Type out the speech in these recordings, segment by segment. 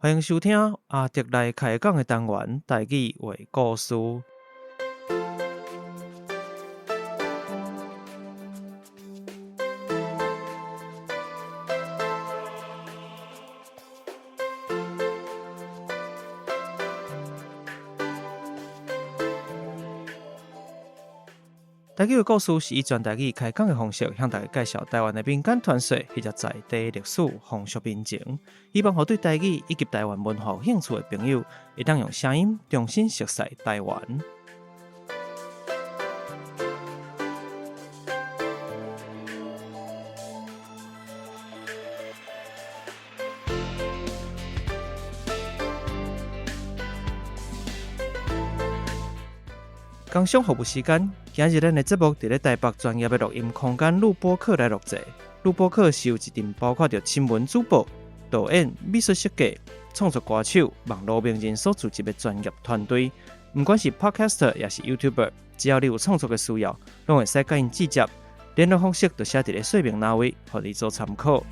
歡迎收聽阿德來開講的單元台語話故事。台語話故事是以全台語開講的方式，向大家介紹台灣的民間傳說或者在地歷史、風俗民情，希望予對台語以及台灣文化有興趣的朋友，會當用聲音重新熟悉台灣。工商服務時間，今日咱的節目佇咧台北專業的錄音空間錄播客來錄製。錄播客是由一陣包括著新聞主播、導演、美術設計、創作歌手、網路名人所組織的專業團隊。毋管是 Podcaster 抑是 YouTuber，只要你有創作的需要，攏會使佮𪜶直接聯絡方式，就寫佇咧說明欄位，予你做參考。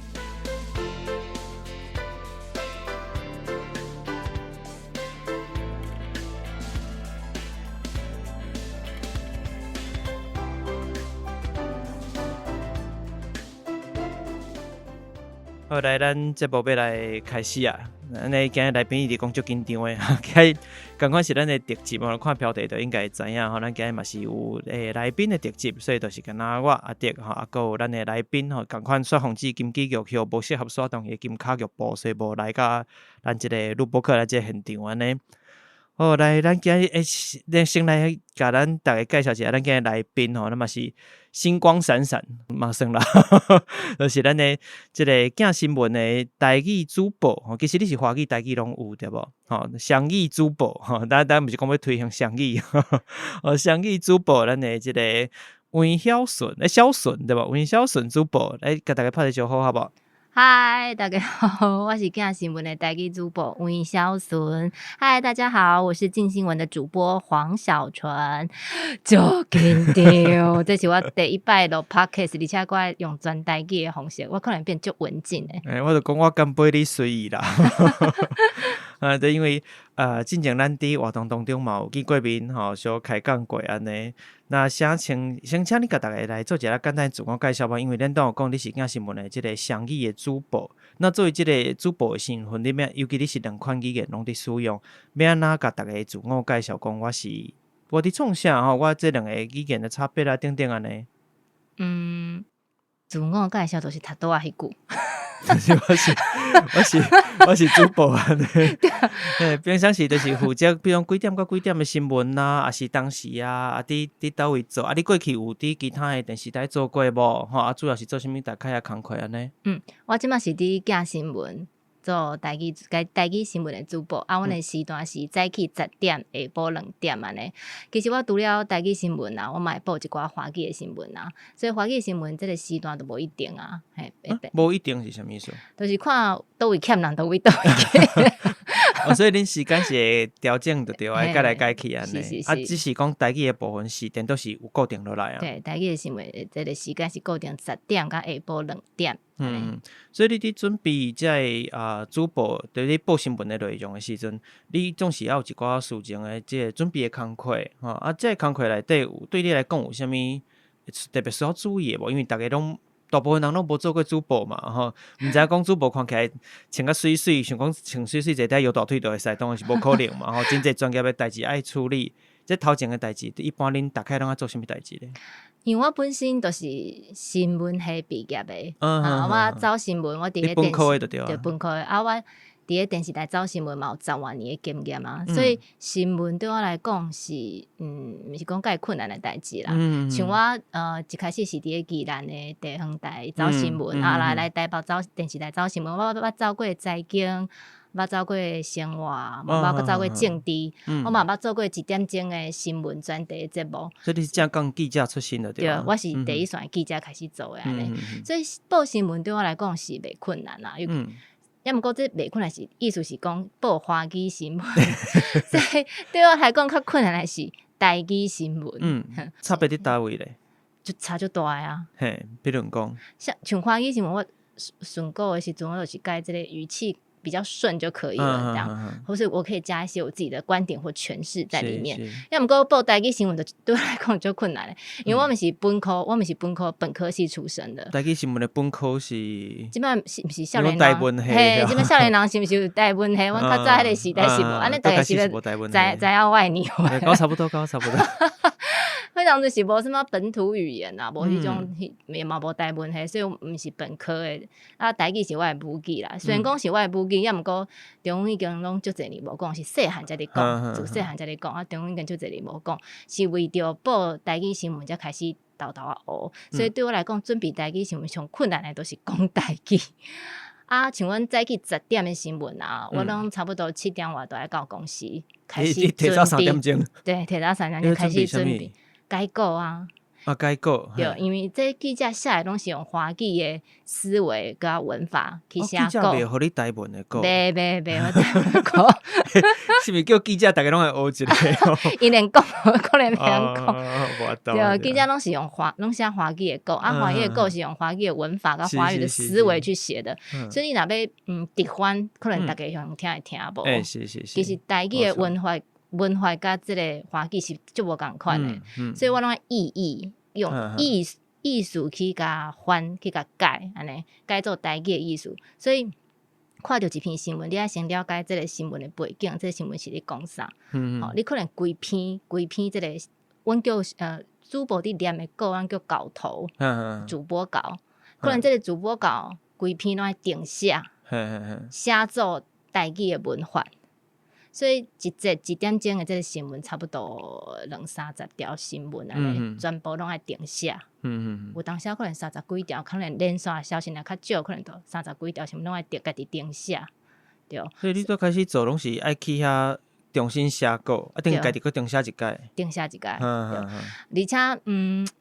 好，來，咱節目欲來開始啊！咱的今日來賓一直講足緊張的，今日仝款是咱的特輯嘛，看標題就應該會知影吼。咱今日嘛是有來賓的特輯，所以就是敢若我阿德吼，啊，閣有咱的來賓吼，仝款雪鳳姊金枝玉葉無適合耍動伊的金跤玉步，所以無來佮咱這個錄播客來這個現場按呢。好，來，咱今日欸，先來共咱逐家介紹一下，咱今日來賓吼，咱嘛是星光閃閃，嘛算啦，就是咱的這個鏡新聞的台語主播吼，其實你是華語、台語攏有對無？吼，雙語主播吼，咱咱毋是講欲推行雙語，哦，雙語主播，咱的這個黃曉純，欸，曉純對無？黃曉純主播，來共大家拍一個招呼好無？嗨，大家好，我是鏡新聞的台語主播黃曉純。嗨，大家好，我是鏡新聞的主播黃曉純。足緊張，這是我第一擺錄 podcast，而且閣愛用全台語的方式，我可能變足文靜的。欸，我就講我敢陪你隨意啦。啊，對，因為之前咱佇活動當中嘛有見過面吼，小開講過按呢。那先請先請你共大家來做一下簡單自我介紹吧，因為咱當有講你是鏡新聞的這個雙語的主播。那作為這個主播的身份，你欲尤其你是兩款語言攏佇使用，欲按怎共大家自我介紹？講我是我佇創啥吼？我這兩个語言的差別啊，等等按呢。嗯，自我介紹就是頭拄仔彼句。我是我是我是主播按呢，嘿，平常時就是負責，比如講幾點到幾點的新聞啊，抑是當時啊，啊，佇佇佗位做，啊，你過去有佇其他的電視台做過無？吼，啊，主要是做啥物大概的工課按呢？嗯，我這馬是佇鏡新聞做台語台語新聞的主播，啊，阮的時段是早起10點，下晡2點按呢。其實我除了台語新聞啊，我嘛會報一寡華語的新聞啊，所以華語新聞這個時段就無一定啊。嘿，無一定是啥物意思？就是看佗位欠人，佗位佗位去。哦，所以恁時間是會調整就對，愛改來改去按呢。啊，只是講台語的部分時間都是有固定落來啊。對，台語的新聞這個時間是固定10點到下晡2點。嗯，所以你佇準備這个主播，佇咧報新聞的內容的時陣，你總是愛有一寡事前的這個準備的工課，吼啊，這個工課內底有對你來講有啥物特別需要注意的無？因為逐家攏大部分人攏無做過主播嘛，吼，毋知影講主播看起來穿甲媠媠，想講穿媠媠坐佇遐搖大腿就會使，當然是無可能嘛，吼，真濟專業的代誌愛處理。這頭前的代誌，一般恁大概攏愛做啥物代誌咧？因為我本身就是新聞系畢業的，啊，我走新聞，我佇咧電視，對，本科的，啊，我佇咧電視台走新聞嘛有十外年的經驗啊，所以新聞對我來講是，毋是講介困難的代誌啦。像我，一開始是佇咧宜蘭的地方台走新聞，啊，來來台北走電視台走新聞，我捌走過財經。捌走過生活，嘛捌閣走過政治，我嘛捌做過一點鐘的新聞專題節目。所以你是正港記者出身的對？對，我是第一線記者開始做的按呢。所以報新聞對我來講是袂困難啦。抑毋過這袂困難是意思是講報華語新聞，所以對我來講較困難的是台語新聞。嗯，差別佇佗位咧？就差足大的啊。嘿，比如講，像像華語新聞，我選稿的時陣，我就是改這个語氣。比較順就可以了，這樣，或是我可以加一些我自己的觀點或詮釋在裡面。抑毋過報台語新聞就對我來講就困難，因為我毋是本科，我毋是本科本科系出身的。台語新聞的本科是？這擺是毋是少年人？嘿，這擺少年人是毋是有台文系？阮較早彼个時代是無，按呢大家是欲知知影我的年歲。佮我差不多，佮我差不多。彼當陣是無啥物本土語言啊，無彼種，也嘛無台文系，所以毋是本科的。啊，台語是我的母語啦，雖然講是我的母語，抑毋過中文已經攏足濟年無講，是細漢才佇講，自細漢才佇講，啊，中文已經足濟年無講，是為著報台語新聞才開始沓沓仔學。所以對我來講，準備台語新聞上困難的，就是講台語。啊，像阮早起10點的新聞啊，我攏差不多7點外就愛到公司開始準備。對，提早3點鐘開始準備。改稿啊，啊改稿，對，因為這記者寫的攏是用華語的思維佮文法去寫稿。記者袂予你台文的稿，袂袂袂予台文稿。是毋是叫記者逐家攏愛學一个？𪜶連講可能袂曉講。對，記者攏是用華，攏寫華語的稿，啊，華語的稿是用華語的文法佮華語的思維去寫的，所以你若欲直翻，可能逐家用聽會聽無。欸，是是是。其實台語的文法。文法佮這个華語是足無仝款的，所以我攏愛意譯，用意意思去共翻，去共改，按呢改做台語的意思。所以看著一篇新聞，你愛先了解這个新聞的背景，這个新聞是咧講啥。吼，你可能規篇規篇這个，阮叫主播佇念的稿，阮叫稿頭，主播稿。可能這个主播稿規篇攏愛重寫，寫做台語的文法。所以一節1點鐘的這个新聞，差不多兩三十條新聞按呢，全部攏愛重寫。有當時可能三十幾條，可能連續消息若較少，可能就三十幾條新聞攏愛家己重寫。對。所以你最開始做攏是愛去遐重新寫稿，啊，等於家己閣重寫一擺。重寫一擺。而且，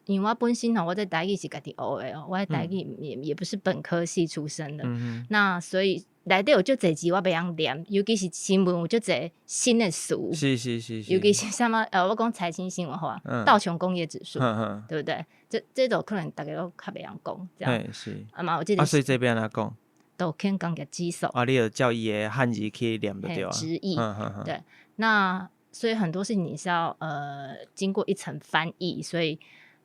因為我本身吼，我這台語是家己學的哦，我台語也不是本科系出身的，那所以內底有足濟字我袂曉念，尤其是新聞有足濟新的詞。尤其是啥物我講財經新聞好啊，道瓊工業指數，對不對？這都可能逐家攏較袂曉講，這樣。是。啊嘛有這個。啊，所以這欲按怎講？道瓊工業指數。啊，你就照伊的漢字去念就對啊。直譯。對，那所以很多事情你是要經過一層翻譯，所以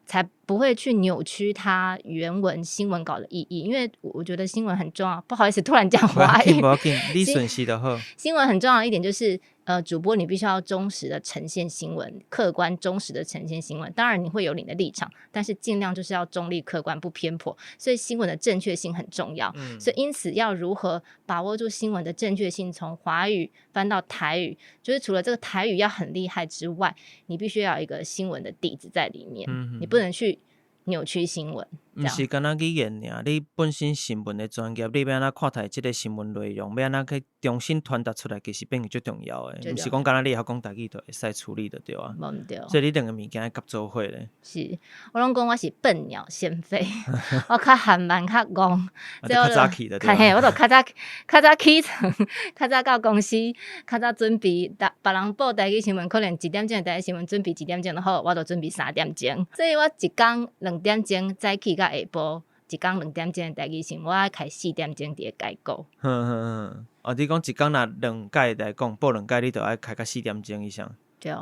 才不會去扭曲它原文新聞稿的意義，因為我覺得新聞很重要。不好意思，突然講華語。無要緊，你順勢就好。新聞很重要的一點就是，主播你必須要忠實的呈現新聞，客觀忠實的呈現新聞。當然你會有你的立場，但是盡量就是要中立、客觀、不偏頗。所以新聞的正確性很重要。所以因此要如何把握住新聞的正確性，從華語翻到台語，就是除了這個台語要很厲害之外，你必須要有一個新聞的底子在裡面，你不能去扭曲新聞。毋是干焦語言爾，你本身新聞的專業，你欲按怎看待這个新聞內容，欲按怎去重新傳達出來，其實變成足重要的。毋是講干焦你會曉講台語就會使處理就對啊。無毋對。所以你兩个物件愛夾做伙咧。是，我攏講我是笨鳥先飛，我較緩慢較戇，較早起的對。嘿，我就較早較早起床，較早到公司，較早準備。別人報台語新聞，可能1點鐘的台語新聞準備1點鐘就好，我就準備3點鐘。所以我一工2點鐘早起到下晡，一工2點鐘的台語新聞，我愛開4點鐘佇咧改稿。哼哼哼，哦，你講一工若兩改來講，報兩改，你就愛開到4點鐘以上。對。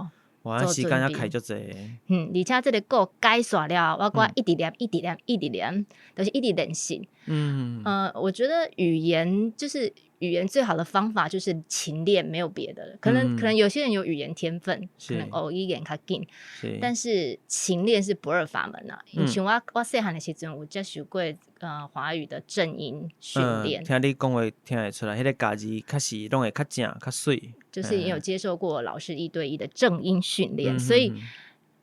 哇，時間猶開足濟。嗯，而且這个稿改煞了，我閣一直念，一直念，一直念，就是一直練習。我覺得語言就是語言最好的方法就是勤練，沒有別的了。可能有些人有語言天分，可能學語言較緊，但是勤練是不二法門啊。像我細漢的時陣有接受過華語的正音訓練。聽你講話聽會出來，彼个咬字確實攏會較正較媠。就是也有接受過老師一對一的正音訓練，所以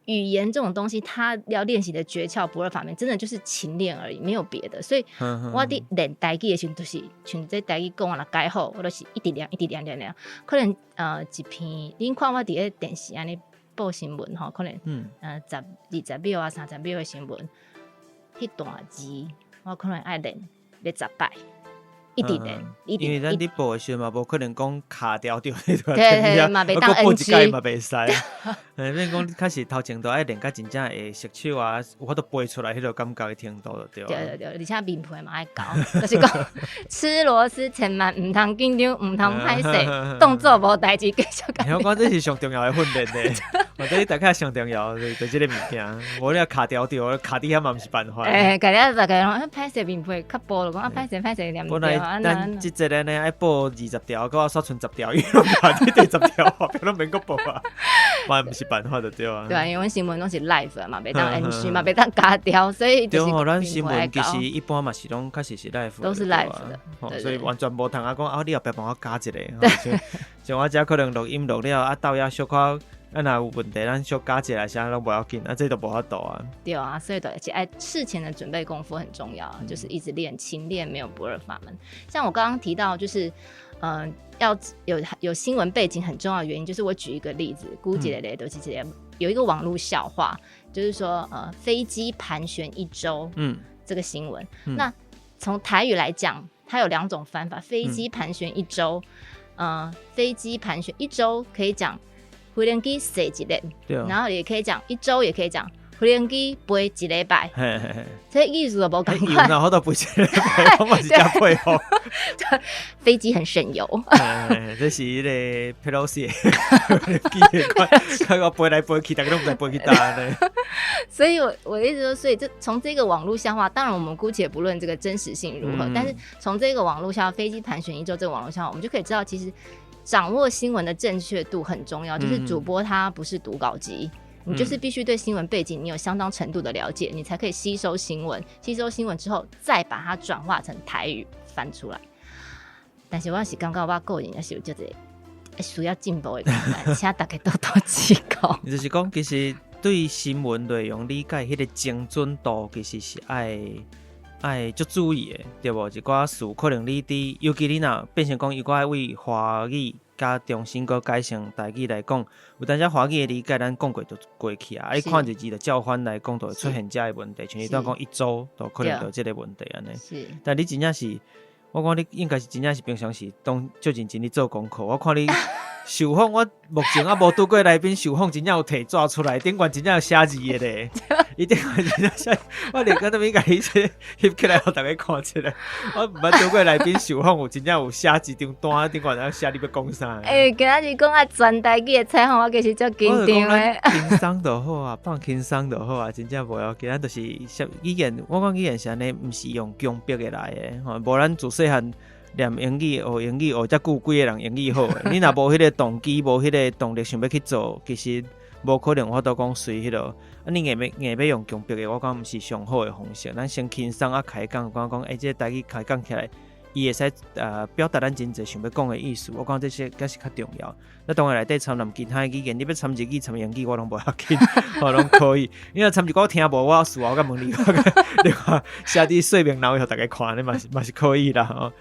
語言這種東西，它要練習的訣竅不二法門，真的就是勤練而已，沒有別的。所以我佇練台語的時陣，就是像這台語講完了改好，我就是一直練，一直練練練。可能一篇，恁看我佇咧電視按呢報新聞吼，可能10、20秒啊，30秒的新聞，彼段字我可能愛練練10擺。一直練，一直。因為咱佇報的時陣嘛，無可能講卡條著，對對，嘛袂當 NG，報一擺嘛袂使。嘿，變講較是頭前都愛練甲真正會熟手啊，有法度背出來彼個感覺的程度就對。對對對，而且面皮嘛愛厚，就是講吃螺絲千萬毋通緊張，毋通歹勢，動作無代誌繼續。我講這是上重要的訓練咧，我覺得大概上重要就這個物件，無你卡條著，卡佇遐嘛毋是辦法。欸，家己大家攏歹勢面皮較薄就講啊，歹勢歹勢念。本來咱這節呢愛報20條，閣我煞賰十條，伊攏卡佇第十條後壁攏免閣報啊，嘛毋是辦法就對啊。對啊，因為阮新聞攏是 live 嘛，袂當 NG 嘛，袂當加調，所以對吼，咱新聞其實一般嘛是攏確實是 live，都是 live 的，所以完全無通啊講啊，你後壁幫我加一個，像我這可能錄音錄了啊，到遐小可啊，若有問題，咱小加一個啥攏無要緊，啊，這都無法度啊。對啊，所以就是愛事前的準備功夫很重要，就是一直練，勤練沒有不二法門。像我剛剛提到，就是要有新聞背景很重要的原因，就是我舉一個例子，估計的都是這個有一個網絡笑話，就是說飛機盤旋一周，這個新聞，那從台語來講，它有兩種翻法，飛機盤旋一周，飛機盤旋一周可以講飛行機踅一日，然後也可以講一周，也可以講飛行機飛一禮拜，這意思就無仝款。然後都飛一禮拜，我嘛是真佩服。飛機很省油。這是彼個佩洛西，機看我飛來飛去，大家攏毋知飛去佗呢。所以我我的意思說，所以這從這個網絡笑話，當然我們姑且不論這個真實性如何，但是從這個網絡笑話，飛機盤旋一周這個網絡笑話，我們就可以知道，其實掌握新聞的正確度很重要。就是主播他不是讀稿機。你就是必須對新聞背景你有相當程度的了解，你才可以吸收新聞，吸收新聞之後再把它轉化成台語翻出來。但是我是感覺我個人也是有這個需要進步的空間，請大家多多指教。就是講，其實對新聞內容理解彼個精準度，其實是愛足注意的，對無？一寡詞可能你佇，尤其你若變成講，如果愛為華語佮重新閣改成台語來講，有當時華語的理解，咱講過就過去啊。啊，你看一字就照翻來講，就會出現這个問題。像你拄講一周，就可能就這个問題按呢。但你真正是，我講你應該是真正是平常時當足認真咧做功課。我看你受訪，我目前猶無拄過來賓受訪，真正有提紙出來，頂懸真正有寫字的咧。伊頂懸真正寫，我連個都欲共你這翕起來，予大家看一下。我毋捌拄過來賓受訪有真正有寫一張單，頂懸寫你欲講啥。欸，今仔日講啊全台語的採訪，我其實足緊張的。輕鬆就好啊，放輕鬆就好啊，真正無要緊。咱就是語言，我講語言是按呢，毋是用強迫的來的，吼，無咱自細漢念英語、學英語學遮久，幾个人英語好的？你若無彼個動機，無彼個動力想欲去做，其實無可能有法度講隨彼落。啊，你硬欲用強迫的，我感覺毋是上好的方式。咱先輕鬆啊開講，講講，欸，這個台語開講起來，伊會使表達咱真濟想欲講的意思。我感覺這些才是較重要。那當然內底摻其他的語言，你欲摻日語、摻英語，我攏無要緊，我攏可以。你若摻一寡聽無，我事後閣問你，你看寫佇說明欄予大家看，你嘛是可以啦。吼，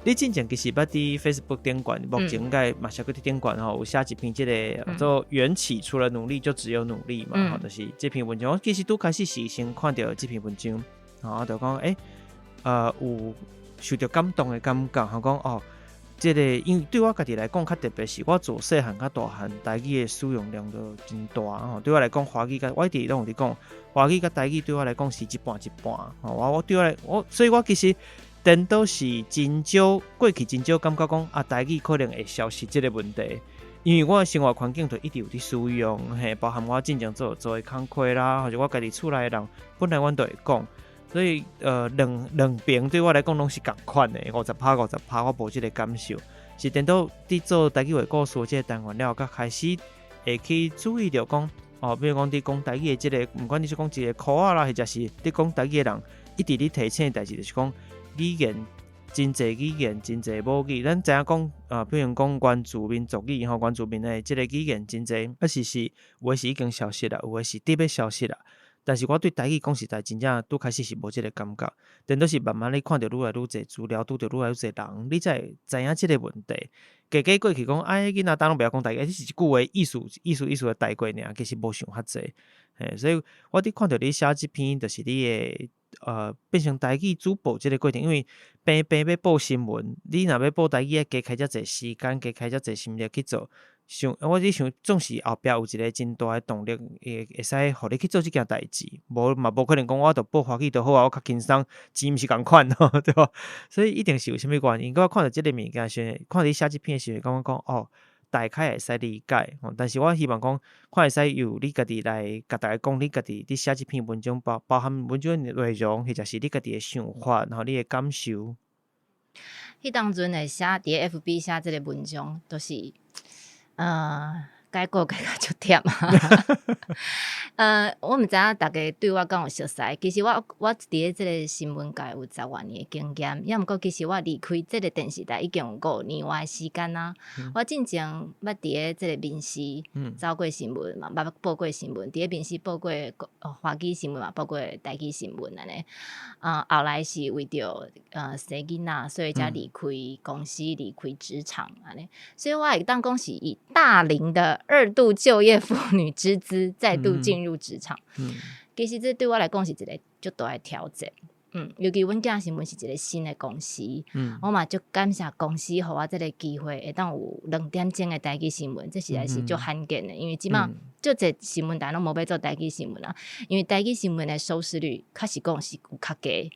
你之前其實捌佇 Facebook 頂懸，目前應該嘛是閣佇頂懸吼，有寫一篇這个做緣起，除了努力就只有努力嘛，吼，就是這篇文章，我其實拄開始是先看著這篇文章，吼，就講欸，有受著感動的感覺，吼，講哦。這個因為對我家己來講較特別，是我自細漢到大漢台語的使用量都真大吼。對我來講，華語佮我一直攏有佇講，華語佮台語對我來講是一半一半。吼，我對我來我，所以我其實顛倒是真少過去真少感覺講啊，台語可能會消失這個問題，因為我的生活環境就一直有佇使用，嘿，包含我進前做的工課啦，或者我家己厝內的人，本來阮都會講。所以，兩邊對我來講攏是仝款的，50趴50趴，我無這个感受。是顛倒佇做台語話故事這个單元了，才開始會去注意著講，哦，比如講佇講台語的這个，毋管你是講一个箍仔啦，或者是佇講台語的人，一直咧提醒的代誌，就是講語言真濟語言，真濟母語。咱知影講，比如講原住民族語吼，原住民的這个語言真濟，啊是有的是已經消失啦，有的是佇欲消失啦。但是我對台語講實在，真正拄開始是無這个感覺，顛倒是慢慢你看著愈來愈濟資料，拄著愈來愈濟人，你才會知影這个問題。加加過去講，哎，囡仔當攏袂曉講台語，這是一句話意思意思意思的帶過爾，其實無想較濟。嘿，所以我佇看著你寫這篇，就是你的變成台語主播這个過程？因為平平欲報新聞，你若欲報台語，愛加開遮濟時間，加開遮濟心力去做。想我咧想，總是後壁有一个真大的動力，會使予你去做這件代誌。無嘛無可能講我著報華語就好啊，我較輕鬆，錢毋是仝款吼，對無？所以一定是有啥物原因。我看著這个物件時，看你寫這篇的時陣，感覺講哦，大概會使理解。但是我希望講，看會使由你家己來共大家講，你家己佇寫這篇文章包含文章的內容，或者是你家己的想法，然後你的感受。彼當陣會寫佇 FB 寫這个文章，都是改過改甲足忝啊！我毋知影大家對我敢有熟似。其實我佇咧這个新聞界有十外年的經驗，抑毋過其實我離開這个電視台已經有5年外的時間啊。我進前捌佇咧這个民視走過新聞嘛，捌報過新聞，佇咧民視報過華語新聞嘛，報過台語新聞按呢。啊，後來是為著生囡仔，所以才離開公司，離開職場按呢。所以我會當講是以大齡的二度就業婦女之姿，再度進入職場。其實這對我來講是一个足大的挑戰。尤其阮鏡新聞是一个新的公司，我嘛足感謝公司予我這个機會，會當有2點鐘的台語新聞，這實在是足罕見的。因為這馬足濟新聞台攏無欲做台語新聞啊，因為台語新聞的收視率確實講是有較低，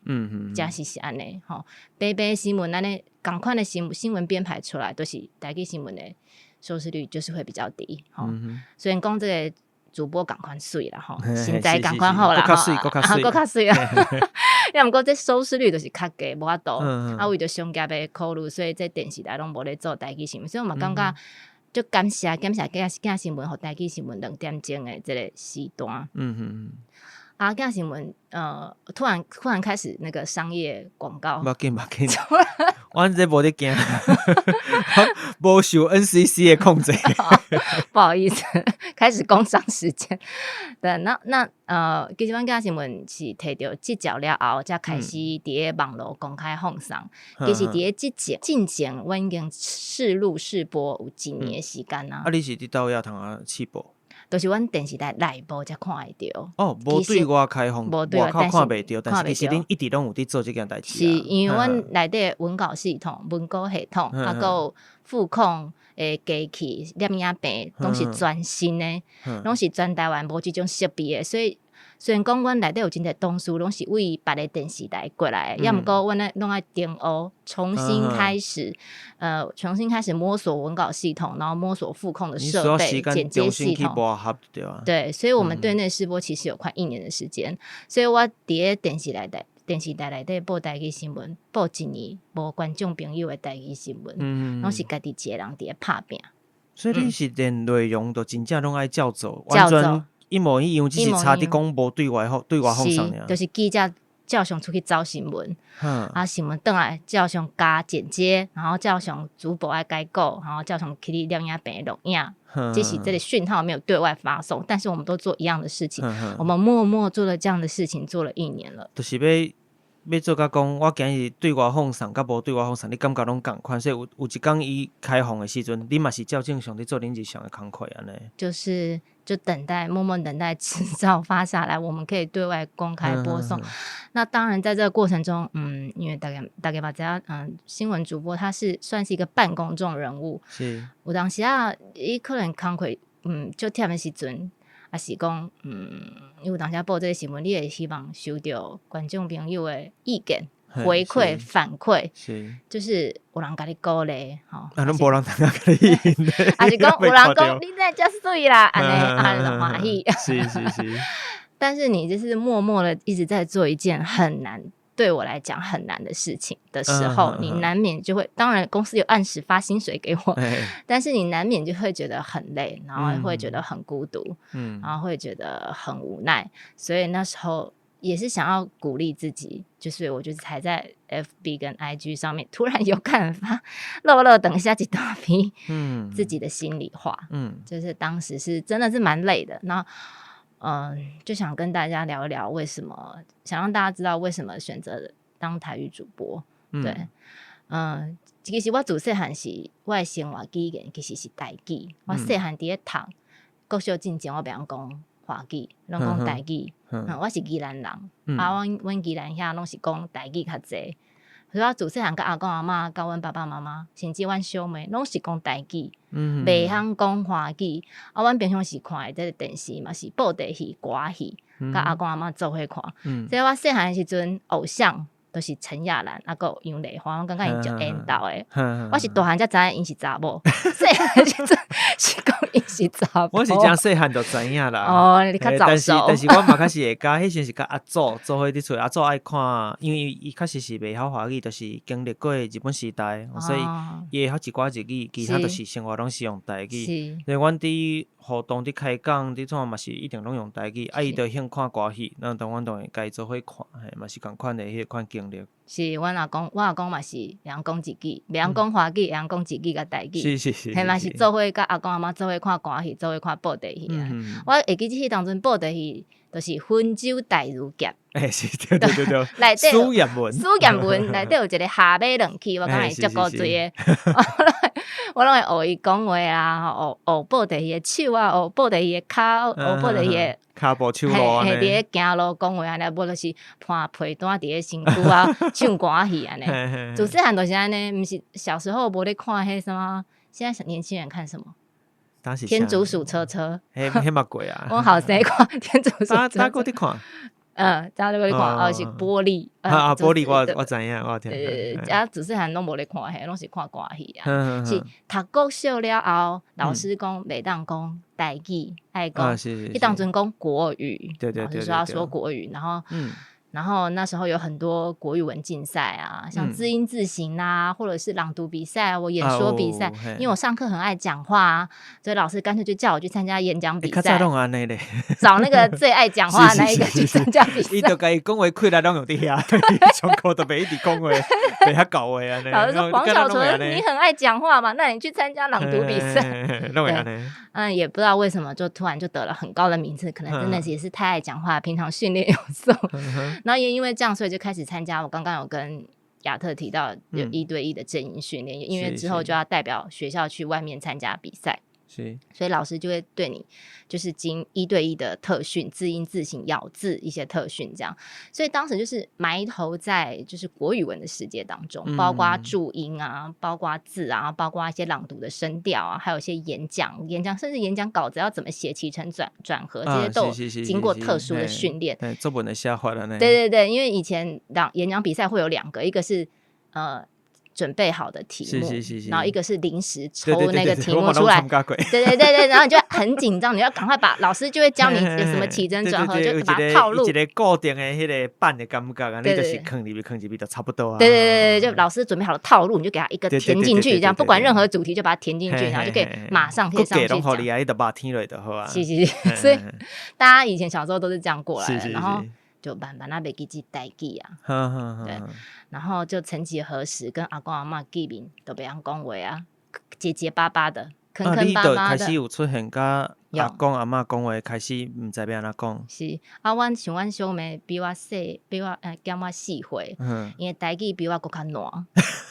真實是按呢吼。白白新聞按呢仝款的新聞編排出來，都是台語新聞的收視率就是會比較低。吼，雖然講這个主播仝款媠啦吼，身材仝款好啦，閣較媠，閣較媠，閣較媠啊！抑毋過這收視率就是較低，無法度。啊，為著商業的考慮，所以這電視台攏無咧做台語新聞，所以我嘛感覺足感謝感謝鏡新聞予台語新聞2點鐘的這个時段。啊，鏡新聞，突然開始那個商業廣告。無要緊，無要緊，阮這無咧驚，無受 NCC 的控制。不好意思，開始工商時間。對，那其實阮鏡新聞是提著執照了後，才開始佇咧網路公開放送。其實佇咧之前進前，阮已經試錄試播有一年的時間啊。啊，你是佇佗位通啊試播？就是阮電視台內部才看會著。哦，無對外開放，無對外口看袂著，但是其實恁一直攏有佇做這件代誌。是因為阮內底文稿系統、文稿系統，啊，閣有副控的機器、攝影棚，攏是全新的，攏是全台灣無這種設備的，所以雖然講阮內底有真濟同事攏是為別个電視台過來的，抑毋過阮咧攏愛重學，重新開始，重新開始摸索文稿系統，然後摸索副控的設備、剪接系統。對，所以我們對內試播其實有快一年的時間，所以我佇咧電視台內底報台語新聞，報一年無觀眾朋友的台語新聞，攏是家己一个人佇咧拍拚。所以你是連內容都真正攏愛照做，完全一模一樣，只是差佇講無對外放送爾。就是記者照常出去走新聞，啊，新聞轉來照常加剪接，然後照常主播愛改稿，然後照常去攝影棚錄影。即使這個訊號沒有對外發送，但是我們都做一樣的事情，我們默默做了這樣的事情，做了一年了。就是欲做甲講，我今日對外放送佮無對外放送，你感覺攏仝款，所以有一工伊開放的時陣，你嘛是照正常佇做恁日常的工課按呢。就是就等待，默默等待執照發下來，我們可以對外公開播送。那當然，在這個過程中，因為大家嘛知影，新聞主播他是算是一個半公眾人物。有當時啊，伊可能工課，足忝的時陣，抑是講，有當時報這個新聞，你會希望收著觀眾朋友的意見、回饋、反饋，就是有人共你鼓勵，吼，啊，攏無人通共你應，抑是講有人講你哪遮媠啦，按呢，按呢就歡喜。但是你就是默默的一直在做一件很難，對我來講很難的事情的時候，你難免就會，當然公司有按時發薪水給我，但是你難免就會覺得很累，然後會覺得很孤獨，然後會覺得很無奈，所以那時候也是想要鼓勵自己，就是我就是才在 FB 跟 IG 上面突然有感發，落落長寫一大篇，自己的心裡話，就是當時是真的是蠻累的，那就想跟大家聊一聊為什麼，想讓大家知道為什麼選擇當台語主播。對，其實我自細漢是我的生活語言其實是台語，我細漢佇咧讀國小進前我袂曉講華語，攏講台語。我是宜蘭人，啊，阮宜蘭遐攏是講台語較濟。所以我自細漢佮阿公阿嬤、佮阮爸爸媽媽，甚至阮小妹，攏是講台語，袂曉講華語。啊，阮平常時看的這個電視嘛是布袋戲、歌仔戲，佮阿公阿嬤做伙看。所以我細漢的時陣，偶像都是陳亞蘭，啊，閣有楊麗花，我感覺𪜶足緣投的。我是大漢才知影𪜶是查某，細漢時陣是講𪜶是查埔。我是誠細漢就知影啦。哦，你較早熟。但是我嘛確實會佮彼時陣是佮阿祖做伙佇厝，阿祖愛看，因為伊確實是袂曉華語，就是經歷過日本時代，所以伊會曉一寡日語，其他就是生活攏是用台語。所以阮佇互動、佇開講、佇創嘛是一定攏用台語，啊，伊就興看歌戲，咱當阮當會共伊做伙看，嘿，嘛是仝款的彼款經歷。是，阮阿公，我阿公嘛是會曉講日語，袂曉講華語，會曉講日語佮台語。嘿嘛是做伙佮阿公阿嬤做伙看歌戲，做伙看布袋戲啊。我會記得彼當陣布袋戲，就是溫州大儒俠。欸，是，對對對對。內底史艷文。史艷文內底有一個下馬兩起，我感覺伊足古錐的。我攏會學伊講話啊，學學布袋戲的手啊，學布袋戲的跤，學布袋戲的跤步手路按呢。嘿，佇咧行路講話按呢，無就是披被單佇咧身軀啊，唱歌仔戲按呢。自細漢就是按呢，毋是小時候無咧看彼啥物，現在年輕人看什麼？天竺鼠車車。彼彼嘛過啊。阮後生看天竺鼠車車。早閣佇看。嗯，早閣咧看，哦是玻璃。啊，玻璃我知影，我有聽。啊，自細漢攏無咧看彼，攏是看歌戲啊。是讀國小了後，老師講袂當講台語，愛講，彼當陣講國語，老師說要說國語，然後那時候有很多國語文競賽啊，像字音字形啊，或者是朗讀比賽，我演說比賽，因為我上課很愛講話啊，所以老師乾脆就叫我去參加演講比賽。找那個最愛講話那一個去參加比賽。伊就共伊講話氣力攏用佇遐，上課都袂一直講話，袂遐厚話按呢。老師說黃曉純，你很愛講話嘛，那你去參加朗讀比賽。對，嗯，也不知道為什麼就突然就得了很高的名次，可能真的也是太愛講話，平常訓練有素。然後也因為這樣，所以就開始參加。我剛剛有跟亞特提到有一對一的正音訓練，因為之後就要代表學校去外面參加比賽。所以老師就會對你，就是經一對一的特訓，字音字形咬字一些特訓，這樣。所以當時就是埋頭在就是國語文的世界當中，包括注音啊，包括字啊，包括一些朗讀的聲調啊，還有一些演講、演講，甚至演講稿子要怎麼寫，起承轉合這些都經過特殊的訓練。對，作文的寫法了呢。對對對，因為以前朗演講比賽會有兩個，一個是準備好的題目，然後一個是臨時抽那個題目出來，對對對對，然後你就很緊張，你要趕快把老師就會教你有什麼起承轉合，就把套路。一個固定的彼個版的感覺啊，你就是囥入去，囥入去就差不多啊。對對對對，就老師準備好了套路，你就給他一個填進去，這樣不管任何主題就把它填進去，然後就可以馬上可以上去講。你就把聽落就好啊。是是是，所以大家以前小時候都是這樣過來的，然後就慢慢仔袂記得台語啊，對，然後就曾幾何時跟阿公阿嬤見面都袂曉講話啊，結結巴巴的，坑坑巴巴的。開始有出現佮阿公阿嬤講話，開始毋知欲按怎講。是啊，阮像阮小妹比我細，比我減我4歲，伊的台語比我閣較爛，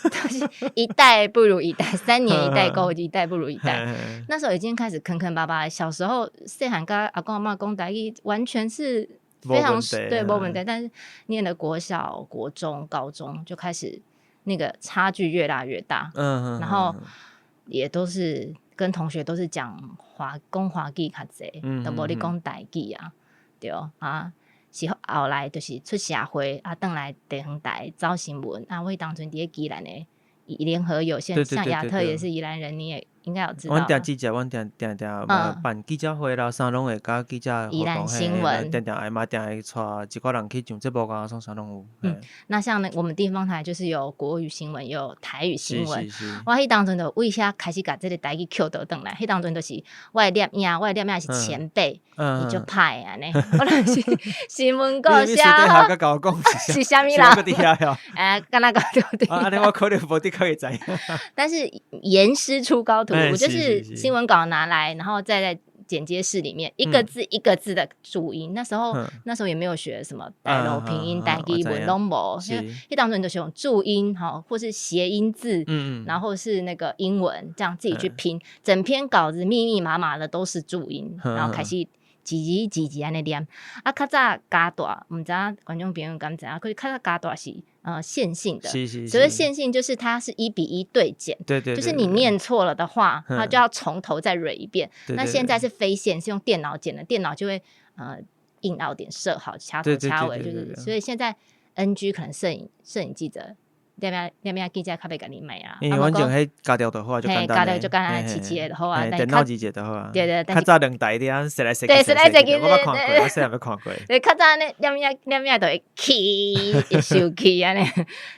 就是一代不如一代，3年一代溝，一代不如一代。那時候已經開始坑坑巴巴，小時候細漢佮阿公阿嬤講台語，完全是非常對，無問題，但是念了國小、國中、高中就開始那個差距越拉越大，然後也都是跟同學都是講華講華語較濟，都無咧講台語啊，對啊，是後來就是出社會啊，轉來地方台走新聞啊，我彼當陣佇咧宜蘭的聯合有線，像亞特也是宜蘭人，你也應該有知道。阮定記者，阮定定定辦記者會啦，啥攏會佮記者宜蘭新聞，定定愛嘛定會帶一寡人去上節目啊，創啥攏有。嗯，那像那我們地方台就是有國語新聞，有台語新聞。我彼當陣就為遐開始共這個台語抾倒轉來，彼當陣就是我的攝影，我的攝影是前輩，伊足歹按呢。我就是新聞稿寫好，是啥物人？哎，敢若講對。按呢我可能無的確會知。但是嚴師出高徒，我就是新聞稿拿來，然後再在剪接室裡面一個字一個字的注音。那時候也沒有學什麼大陸拼音、台語文攏無，彼當陣就是用注音哈，或是諧音字，然後是那個英文，這樣自己去拼，整篇稿子密密麻麻的都是注音，然後開始字字字字按呢念。啊，較早加大，毋知影觀眾朋友敢知影？佢較早加大是線性的，所謂線性就是它是1比1對剪，就是你念錯了的話，它就要從頭再 run 一遍。那現在是非線，是用電腦剪的，電腦就會硬凹點設好，掐頭掐尾，就是所以現在 NG 可能攝影記者。念影念影記者較袂共你罵啊。因為反正彼加掉就好，就簡單。加掉就簡單，齊齊的就好啊。電腦字節就好啊。對對，較早兩台佇遐踅來踅去。對，踅來踅去。我捌看過，我細漢捌看過。對，較早按呢念影念影就會氣，會生氣按呢。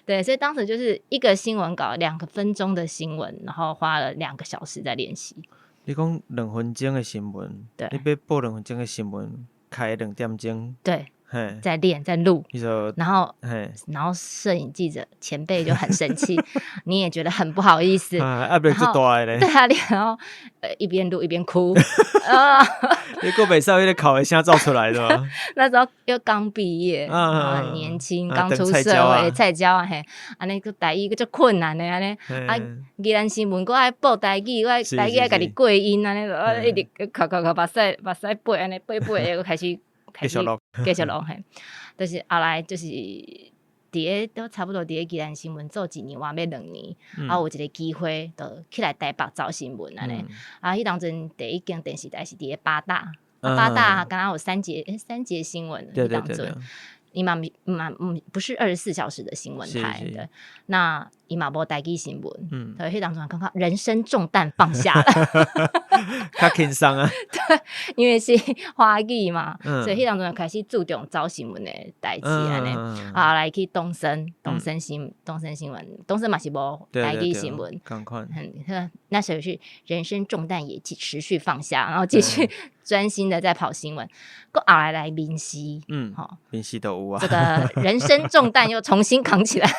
對，所以當時就是一個新聞稿，2個分鐘的新聞，然後花了2個小時在練習。你講2分鐘的新聞，你欲報2分鐘的新聞，開2點鐘。對。在練，在錄，然後攝影記者前輩就很生氣，你也覺得很不好意思，壓力足大咧。對啊，然後一邊錄一邊哭，啊，你閣袂使彼個哭的聲走出來的嗎？那時候又剛畢業，很年輕，剛出社會，菜鳥啊嘿，按呢閣台語閣足困難的按呢，啊，宜蘭新聞閣愛報台語，我台語愛家己過音按呢，我一直哭哭哭，目屎目屎背按呢背背，閣開始。繼續錄，繼續錄嘿，就是後來就是佇咧都差不多佇咧宜蘭新聞做一年外欲2年，啊有一個機會，就起來台北走新聞按呢。啊，彼當陣第一間電視台是佇咧八大，八大敢若有三節三節新聞，彼當陣。伊嘛嘛毋不是24小時的新聞台，對。那伊嘛無台語新聞，對，彼當陣感覺人生重擔放下了，較輕鬆啊。對，因為是華語嘛，所以彼當陣開始注重走新聞的代誌按呢。啊，來去東森，東森新聞，東森嘛是無台語新聞，仝款。那時候是人生重擔也持續放下，然後繼續專心的在跑新聞。閣後來來民視，吼，民視都有啊。這個人生重擔又重新扛起來。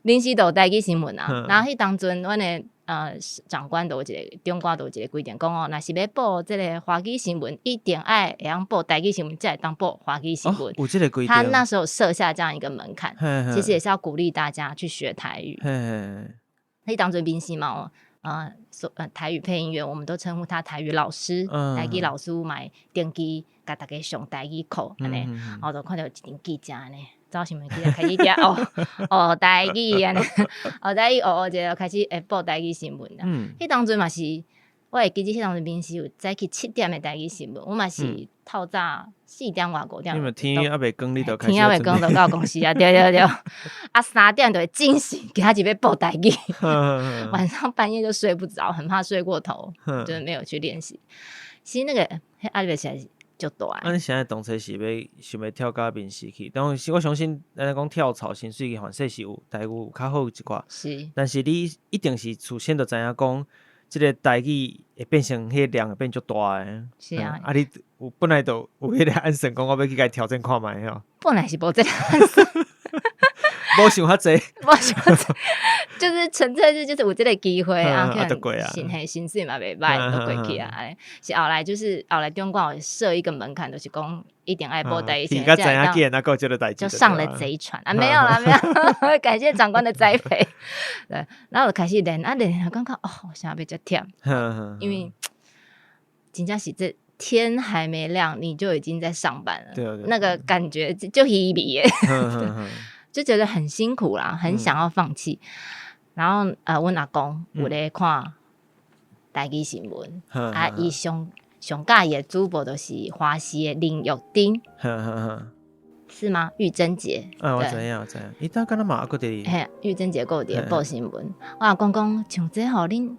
民視都有台語新聞啊，然後彼當陣，阮的長官就有一個長官就有一個規定，講哦，若是欲報這個華語新聞，一定愛會曉報台語新聞，才會當報華語新聞。有這個規定。他那時候設下這樣一個門檻，其實也是要鼓勵大家去學台語。彼當陣民視嘛，台語配音員，我們都稱呼他台語老師，台語老師嘛會定期共大家上台語課，按呢，我就看著一陣記者按呢。走新聞記者開始佇學學台語按呢，學台語學學者開始會報台語新聞啦。彼當陣嘛是，我會記得彼當陣民視有早起7點的台語新聞，我嘛是透早4點外5點。因為天猶未光，你就天猶未光就到公司啊，對對對。啊，3點就會驚醒，今仔日欲報台語。晚上半夜就睡不着，很怕睡過頭，就沒有去練習。其實那個壓力實在是足大。啊，你現在當初是欲想欲跳到民視去，當時我相信，按呢講跳槽薪水反正是有待遇有較好一寡。但是你一定是事先就知影講，這個台語會變成彼個量會變足大的。是啊。啊，你有本來就有彼個按算講，我欲去共伊挑戰看覓吼。本來是無這個按算。無想遐濟。無想遐濟，就是純粹是就是有這個機會啊，就過啊，薪水嘛袂䆀，就過去啊。是後來就是後來長官有設一個門檻，就是講一定愛報台語。你較知影既然閣有這個代誌，就上了賊船啊！沒有啦，沒有，感謝長官的栽培。對，然後就開始練，啊練，感覺哦，啥欲遮忝，因為真正是這天還沒亮，你就已經在上班了，那個感覺就稀微耶，就覺得很辛苦啦，很想要放棄。然後阮阿公有咧看台語新聞，啊，伊上上佮意的主播就是華視的林玉珍，是嗎？玉珍姐，啊，我知影，我知影，伊當敢若嘛猶閣佇，嘿，玉珍姐閣有佇報新聞。我阿公講，像這吼，恁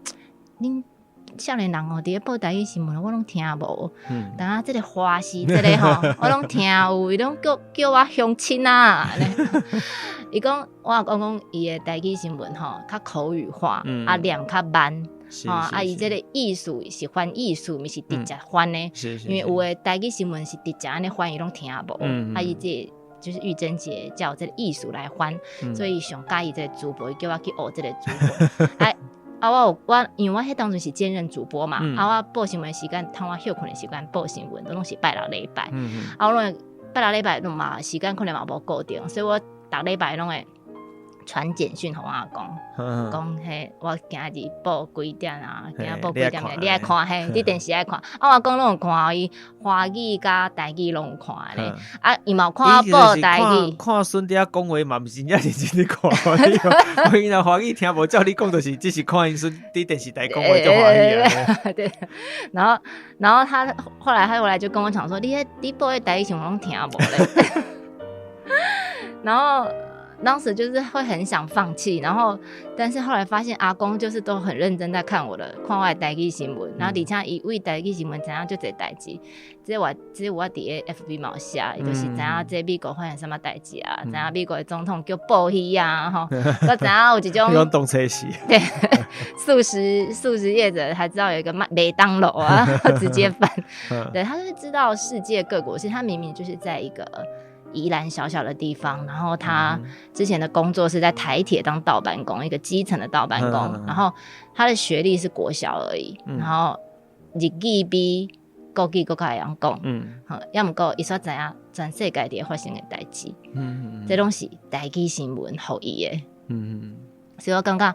少年人哦，佇咧報台語新聞，我攏聽無。但啊，這個華視這個吼，我攏聽有，伊攏叫我鄉親啊。伊講，我阿公講，伊的台語新聞吼，較口語化，啊念較慢，吼啊伊這個意思是翻意思，毋是直接翻的。因為有的台語新聞是直接按呢翻，伊攏聽無。啊伊這個就是玉珍姐叫這個意思來翻，所以上佮意這個主播，伊叫我去學這個主播。啊，我有我，因為我彼當陣是兼任主播嘛，啊，我報新聞時間，趁我歇睏的時間報新聞，都攏是拜六禮拜。啊，我攏會拜六禮拜攏嘛時間可能嘛無固定，所以我逐禮拜攏會傳簡訊予我阿公，講嘿，我今日報幾點啊？今日報幾點？你愛看嘿，佇電視愛看。啊，我阿公攏有看，伊華語佮台語攏有看咧。啊，伊嘛有看我報台語。看孫佇遐講話嘛，毋是真正認真咧看。我伊若華語聽無，照你講，就是只是看𪜶孫佇電視台講話足歡喜啊。對，然後他後來他後來就跟我講說，你彼你報的台語是攏聽無咧。然後。當時就是會很想放棄，然後但是後來發現阿公就是都很認真在看我的，看我的台語新聞，然後而且伊為台語新聞知影足濟代誌，這我佇個 FB 嘛有寫，伊就是知影這美國發生啥物代誌啊，知影美國的總統叫布希啊，吼，閣知影有一種對，素食業者還知道有一個麥當勞啊，直接翻，對，他是知道世界各國，其實他明明就是在一個宜蘭小小的地方，然後他之前的工作是在台鐵當道班工，一個基層的道班工，然後他的學歷是國小而已，然後日語比國語閣較會曉講，好，抑毋過伊煞知影全世界佇發生的代誌，這攏是台語新聞予伊的，所以我感覺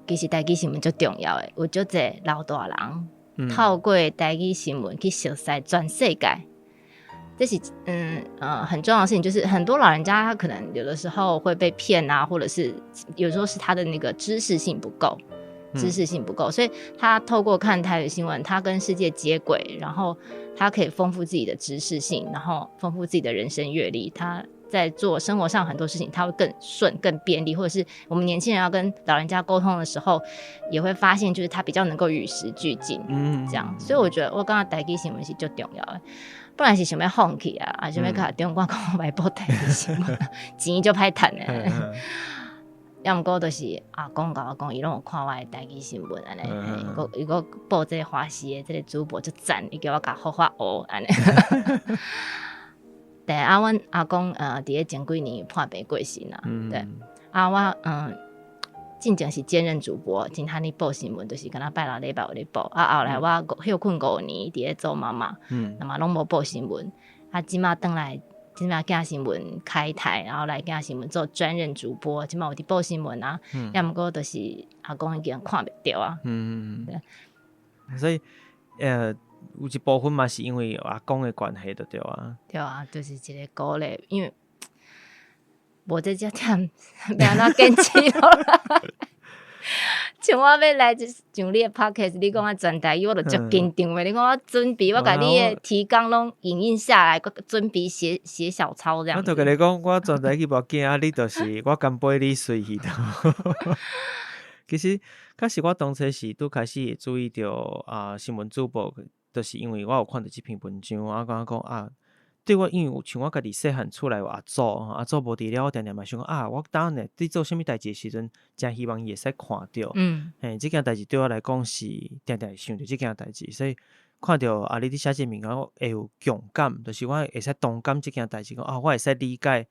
其實台語新聞足重要的，有足濟老大人透過台語新聞去熟悉全世界。這是很重要的事情，就是很多老人家他可能有的時候會被騙啊，或者是有時候是他的那個知識性不夠，知識性不夠，所以他透過看台語新聞，他跟世界接軌，然後他可以豐富自己的知識性，然後豐富自己的人生閱歷。他在做生活上很多事情，他會更順、更便利，或者是我們年輕人要跟老人家溝通的時候，也會發現就是他比較能夠與時俱進，這樣。所以我覺得我感覺台語新聞是足重要的。本來是想欲放棄啊，啊想欲共長官講我欲報台語新聞，錢足歹趁的。抑毋過就是阿公共我講，伊攏有看我的台語新聞按呢，伊閣報這個華視的這個主播足讚，伊叫我共好好學按呢。對啊，阮阿公佇咧前幾年破病過身啊，對啊，我進前是兼任主播，真漢咧報新聞，就是敢若拜六禮拜有咧報。啊，後來我歇睏5年，佇咧做媽媽，那麼攏無報新聞。啊，這馬轉來，這馬鏡新聞開台，然後來鏡新聞做專任主播，這馬有佇報新聞啊。抑毋過就是阿公已經看袂著啊。對。所以，有一部分嘛是因為阿公的關係，就對啊。對啊，就是一個鼓勵，因為無這遮忝，欲按怎堅持落來？像我欲來上你的 podcast，你講我全台語，我就足緊張的。你講我準備，我共你的提綱攏影印下來，閣準備寫寫小抄這樣。我就共你講，我全台語無要緊啊，你就是我乾杯，你隨意的。其實，確實我當初是拄開始會注意著啊，新聞主播，就是因為我有看著這篇文章，我感覺講啊。對我，因為像我家己細漢厝內有阿祖，阿祖無佇了，我定定嘛想講啊，我當年佇做啥物代誌的時陣，誠希望伊會使看著。嘿，這件代誌對我來講是定定會想著這件代誌，所以看著啊，你佇寫這個物件，我會有共感，就是我會使同感這件代誌，講啊，我會使理解，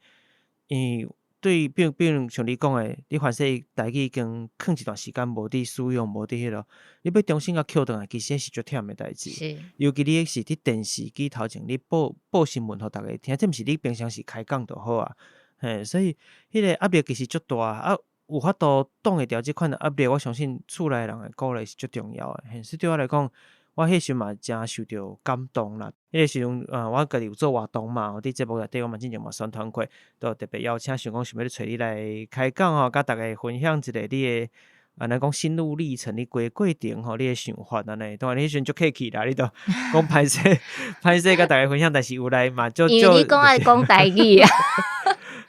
因為對，比如像你講的，你凡勢台語已經囥一段時間無佇使用，無佇彼落，你欲重新共抾轉來，其實彼是足忝的代誌。尤其你是佇電視機頭前，你報報新聞予逐家聽，這毋是你平常時開講就好啊。嘿，所以彼個壓力其實足大啊，有法度擋會牢這款的壓力，我相信厝內人的鼓勵是足重要的。嘿，所以對我來講，我彼時嘛誠受著感動啦。彼個時陣，我家己有做活動嘛，佇節目內底我嘛進前嘛宣傳過，都特別邀請，想講想欲揣你來開講吼，共逐家分享一下你的，按呢講心路歷程，你規個過程吼，你的想法按呢。當然你彼時陣足客氣啦，你都講歹勢歹勢共逐家分享，但是有來嘛，就因為你講愛講台語啊。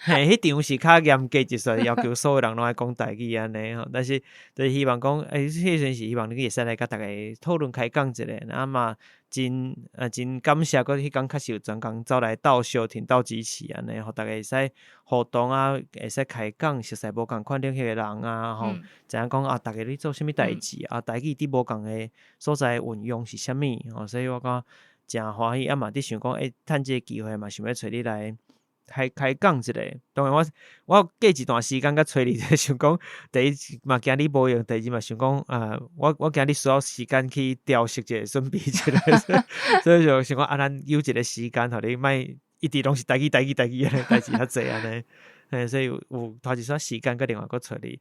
嘿，彼場是較嚴格一些，要求所有人攏愛講台語按呢吼。但是就是希望講，欸，彼時陣是希望你會使來共逐家討論開講一下，啊嘛真感謝，閣彼工確實有專工走來鬥相挺鬥支持按呢，予逐家會使互動啊，會使開講，熟似無仝款領域的人啊，吼，知影講啊，逐家咧做啥物代誌啊，台語佇無仝的所在運用是啥物吼，所以我感覺誠歡喜，啊嘛佇想講，欸，趁這個機會嘛，想欲揣你來開開講一下。當然我我過一段時間才揣你，想講第一嘛驚你無閒，第二嘛想講啊，我驚你需要時間去調適一下，準備一下，所以就想講啊，咱有一個時間，予你莫一直攏是台語台語台語按呢代誌較濟按呢。嘿，所以有花一撮時間，閣另外閣揣你。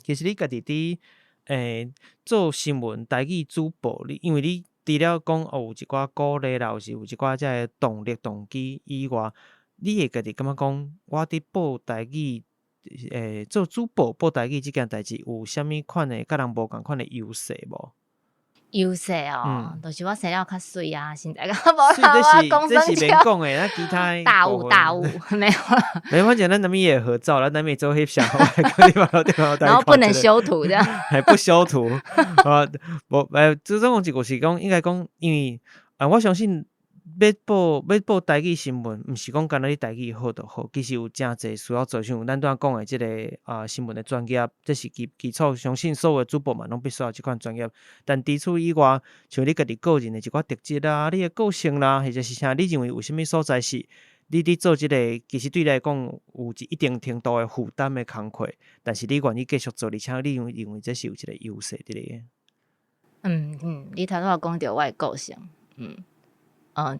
其實你家己佇做新聞台語主播，你因為你除了講哦有一寡鼓勵啦，有是有一寡這个動力動機以外，你會家己感覺講，我佇報台語做主播報台語這件代誌有啥物款的佮人無仝款的優勢無？優勢哦，就是我生了較媠啊，現在較無啦，我講這是免講的，咱其他大霧大霧沒有啦。沒關係，咱難免也合照，咱難免做翕相，然後不能修圖這樣，還不修圖啊？無這種一個是講，應該講，因為啊，我相信欲報台語新聞，毋是講干焦你台語好就好，其實有誠濟需要做，像咱拄仔講的這個啊新聞的專業，這是基礎，相信所有的主播嘛，攏必須要這款專業。但除此以外，像你家己個人的一寡特質啦，你的個性啦，或者是啥，你認為有啥物所在是你佇做這個，其實對你來講有一定程度的負擔的工課，但是你願意繼續做，而且你認為這是有一個優勢佇咧。嗯，你頭拄仔講著我的個性，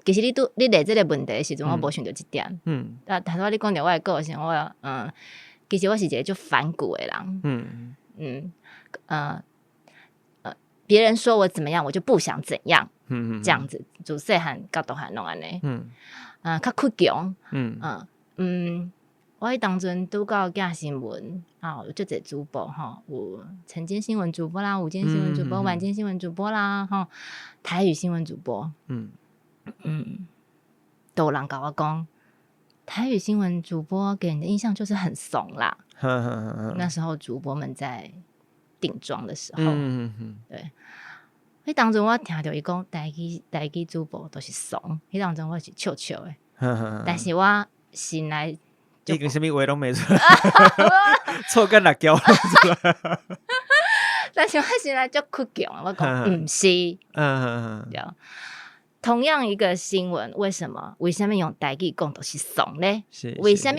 其實你問這個問題的時陣，我無想著這點。但頭拄仔你講著我的個性，我其實我是一個足反骨的人。別人說我怎麼樣，我就不想怎樣。這樣子，自細漢到大漢攏按呢。較倔強。我彼當陣拄到鏡新聞啊，有足濟主播吼，有晨間新聞主播啦，午間新聞主播，晚間新聞主播啦，吼，台語新聞主播。都有人共我講，台語新聞主播給人的印象就是很慫啦。那時候主播們在定妝的時候，對，彼當陣我聽著伊講台語主播都是慫，彼當陣我是笑笑的，但是我心內已經啥物話攏袂出來，錯甲辣椒攏出來。但是我心內足倔強，我講毋是，對。同樣一個新聞，為什麼？為啥物用台語講就是慫咧？為啥物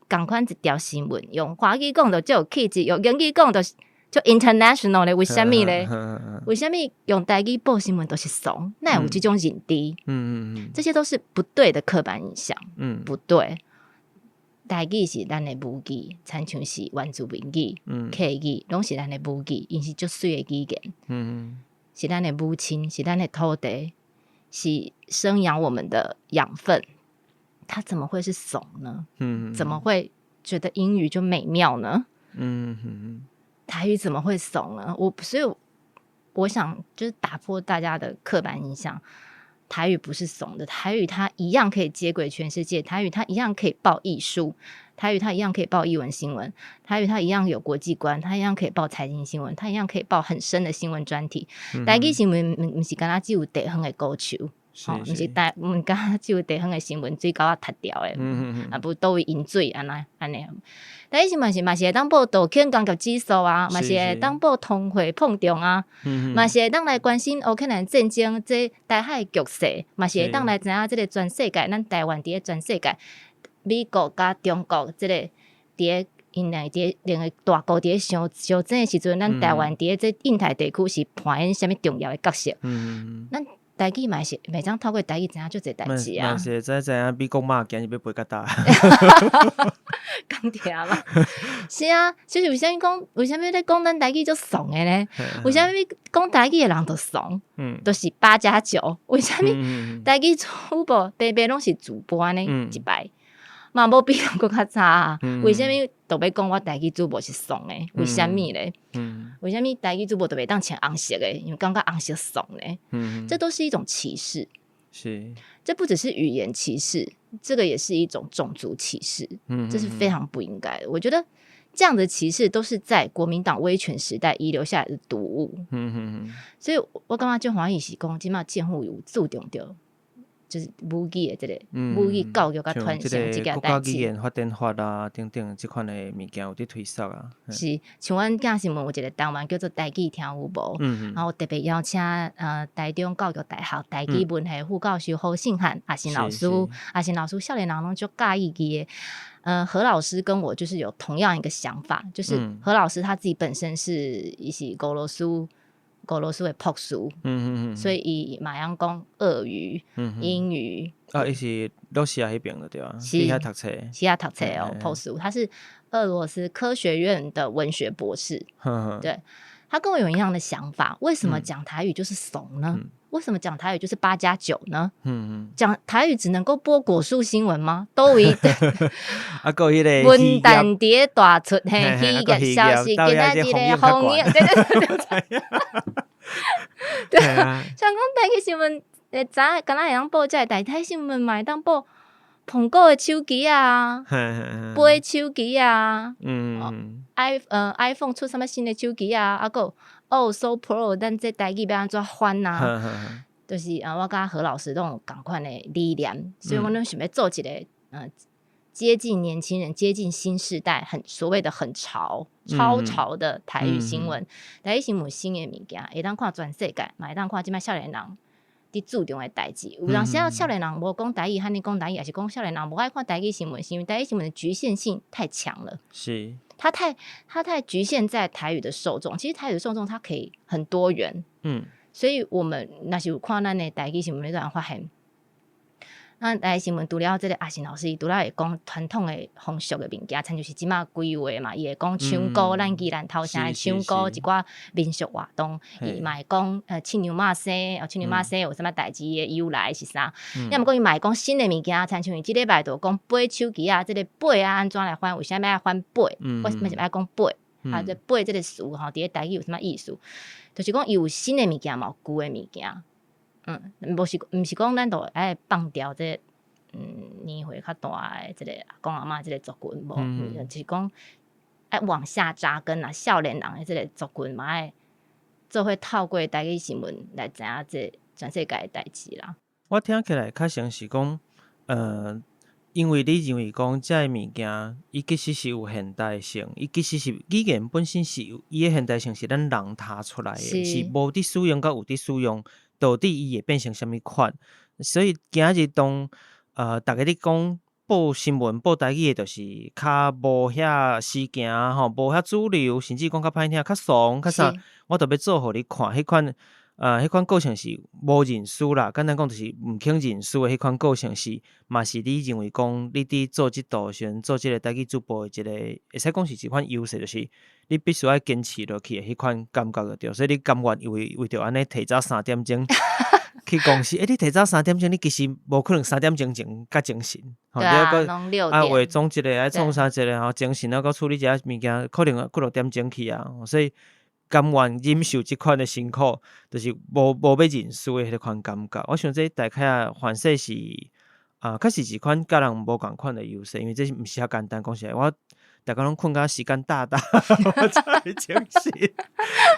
仝款一條新聞用華語講就足有氣質，用英語講就足 international 咧？為啥物咧？為啥物用台語報新聞都是慫？哪會有這種認知？這些都是不對的刻板印象。不對。台語是咱的母語，親像是原住民語、客語，攏是咱的母語，𪜶是足媠的語言。是咱的母親，是咱的土地，是生養我們的養分。他怎麼會是慫呢？怎麼會覺得英語就美妙呢？台語怎麼會慫呢？所以我想就是打破大家的刻板印象，台語不是慫的，台語它一樣可以接軌全世界，台語它一樣可以報藝術，台語它一樣可以報藝文新聞，台語它一樣有國際觀，它一樣可以報財經新聞，它一樣可以報很深的新聞專題。台語新聞毋是干焦只有地方的孤樹，吼，毋是台，毋干焦只有地方的新聞，水溝仔塌掉的，啊無佗位淹水按呢按呢。台語新聞是嘛是會當報道權工業指數啊，嘛是會當報通貨膨脹啊，嘛是會當來關心烏克蘭戰爭，這台海局勢，嘛是會當來知影這个全世界，咱台灣佇咧全世界，美國佮中國這个佇咧𪜶兩個佇咧兩个大國佇咧相相爭的時陣，咱台灣佇咧這印太地區是扮演啥物重要的角色？咱台語嘛是袂當透過台語知影足濟代誌啊。嘛是會使知影美國媽今日欲飛較佗。講對嘛？是啊，就是為啥物講？為啥物咧講咱台語足慫的咧？為啥物講台語的人就慫？就是八加九。為啥物台語主播白白攏是主播按呢一擺，嘛無比人閣較差啊？為啥物都欲講我台語主播是慫的？為啥物咧？為啥物台語主播就袂當穿紅色的？因為感覺紅色慫咧？這都是一種歧視。這不只是語言歧視，這個也是一種種族歧視。這是非常不應該的。我覺得這樣的歧視都是在國民黨威權時代遺留下來的毒物。所以我感覺足歡喜是講，這馬政府有注重著，就是母語的這个母語教育佮傳承這件代誌。國家語言發展法啊，等等，這款的物件有佇推捒啊。是，像阮鏡新聞有一個單元叫做台語聽有無？然後特別邀請台中教育大學台語文系副教授何信漢阿信老師，阿信老師少年人攏足佮意伊的。何老師跟我就是有同樣一個想法，就是何老師他自己本身是伊是俄羅斯俄羅斯的博士，所以伊嘛會曉講俄語、英語。啊，伊是羅西亞彼邊的對啊，是佇遐讀冊，是遐讀冊哦，博士，他是俄羅斯科學院的文學博士。對，他跟我有一樣的想法，為什麼講台語就是慫呢？為什麼講台語就是八加九呢？講台語只能夠播果樹新聞嗎？佗位啊，閣彼个文旦佇大出嘿，漁業消息，今仔日个風雨，對對對對，像講台語新聞，會知敢若會當報這个代，台語新聞嘛會當報蘋果的手機啊，買手機啊，iPhone 出啥物新的手機啊，啊閣哦 so pro，咱這台語欲按怎翻啊？就是啊，我佮何老師攏有仝款的理念，所以我攏想欲做一個接近年輕人、接近新世代，很所謂的很潮、超潮的台語新聞。台語新聞新的物件，會當看全世界，嘛會當看這擺少年人佇注重的代誌。有當時仔少年人無講台語，和你講台語，抑是講少年人無愛看台語新聞，是因為台語新聞的局限性太強了。它太局限在台語的受眾。其實台語的受眾，它可以很多元。所以我們若是有看咱的台語新聞，你就會發現，咱台語新聞除了這个阿信老師，伊除了會講傳統的風俗的物件，親像是這馬規劃嘛，伊會講唱歌，咱宜蘭頭城的唱歌，一寡民俗活動，伊嘛會講七娘媽生，哦，七娘媽生有啥物代誌的由來是啥？抑毋過伊嘛會講新的物件，親像伊這禮拜就講買手機啊，這个買啊按怎來翻？為啥物愛翻買？為啥物愛講買？啊，這買這个詞吼，佇咧台語有啥物意思？就是講伊有新的物件，嘛有舊的物件。無是毋是講咱就愛放掉這個年歲較大的這个阿公阿嬤這个族群無，就是講愛往下扎根啊，少年人的這个族群嘛愛做伙透過台語新聞來知影這全世界的代誌啦。我聽起來較像是講，因為你認為講這个物件，伊其實是有現代性，伊其實是語言本身是有伊的現代性是咱人提出來的，是無佇使用佮有佇使用，到底伊會變成啥物款？所以今仔日當逐家咧講報新聞、報台語的，就是較無遐時行吼，無遐主流，甚至講較歹聽、較慫、較啥，我就欲做予你看，彼款個性是無認輸啦。簡單講就是毋肯認輸的彼款個性是，嘛是你認為講你佇做這道時陣做這个台語主播的一個，會使講是一款優勢，就是你必須愛堅持落去的彼款感覺就對。所以你甘願為為著按呢提早3點鐘去公司，欸，你提早三點鐘，你其實無可能3點鐘前較精神，對啊，攏6 啊，化點。妝一下，愛創啥一下吼，精神啊，閣處理一下物件，可能幾落點鐘去啊，所以甘願忍受這款的辛苦，就是無欲認輸的彼款感覺。我想這大概啊，凡勢是啊，確實是一款佮人無仝款的優勢，因為這是毋是遐簡單。講實在，我逐工攏睏甲時間大大，我才會精神。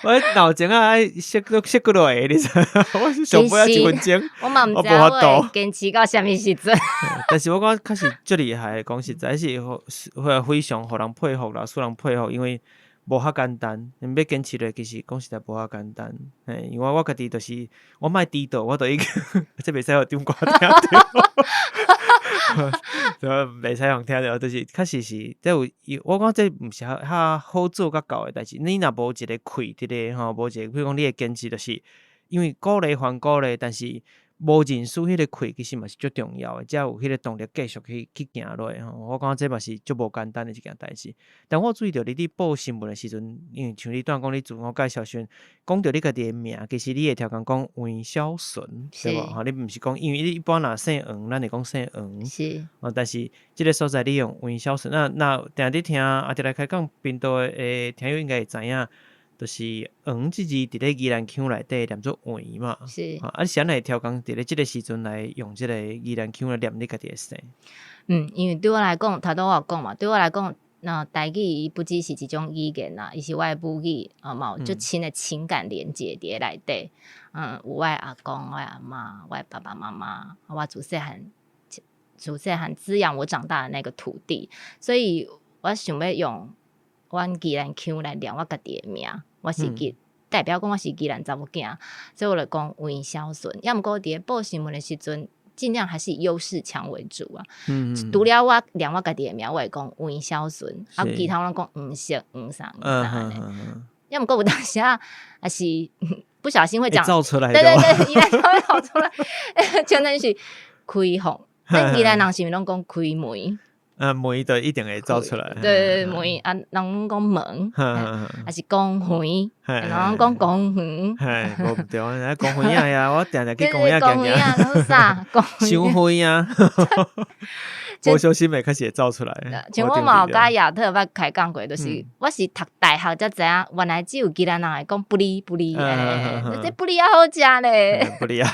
我鬧鐘啊愛設閣設幾落個，你知？我是上尾仔一分鐘，我嘛毋我知影我無法度會堅持到啥物時陣。但是我感覺確實足厲害的，講實在是，會非常予人佩服啦，使人佩服，因為無遐簡單，你欲堅持落，其實講實在無遐簡單。嘿，因為我家己就是我莫遲到，我都已經這袂使予長官聽著。對，袂使予聽著，就是確實是這有，我感覺這毋是遐遐好做甲到的代誌。你若無一个氣佇咧吼，無一个，比如講你的堅持，就是因為鼓勵還鼓勵，但是無認輸彼个氣，其實嘛是足重要的，才有彼个動力繼續去行落去吼。我感覺這嘛是足無簡單的一件代誌。但我注意著你佇報新聞的時陣，因為像你拄仔講你自我介紹時陣，講著你家己的名，其實你會超工講黃筱純，對無？吼，你毋是講，因為你一般若姓黃，咱會講姓黃。哦，但是這个所在你用黃筱純，那定佇聽阿弟來開講頻道的聽友應該會知影，就是黃這字佇咧宜蘭腔內底念做黃嘛。啊，你是按怎會超工佇咧這个時陣來用這个宜蘭腔來念你家己的姓？嗯，因為對我來講，頭拄我有講嘛，對我來講，那台語伊不只是一種語言啦，伊是我的母語，啊嘛有足深的情感連結佇咧內底。有我的阿公、我的阿嬤、我的爸爸媽媽，我自細漢滋養我長大的那個土地，所以我想欲用阮宜蘭腔來念我家己的名，我是宜代表講我是宜蘭查某囝，所以我就講黃筱純。抑毋過佇咧報新聞的時陣，盡量還是以優勢腔為主啊。除了我念我家己的名，我會講黃筱純，啊，其他攏講黃色、黃啥、黃啥按呢。抑毋過有當時仔也是不小心會講，造出來，對對對，宜蘭腔會跑出來，像咱是開放，咱宜蘭人是毋是攏講開門？門就一定會走出來。對對對，門啊，人攏講門，還是公園，人攏講公園。嘿，無毋對啊，公園仔呀，我定定去公園仔行行。啥？傷遠啊！無小心會開始會走出來。像我嘛有佮亞特捌開講過，就是我是讀大學才知影，原來只有宜蘭人會講布里布里，這布里仔好食咧。布里仔。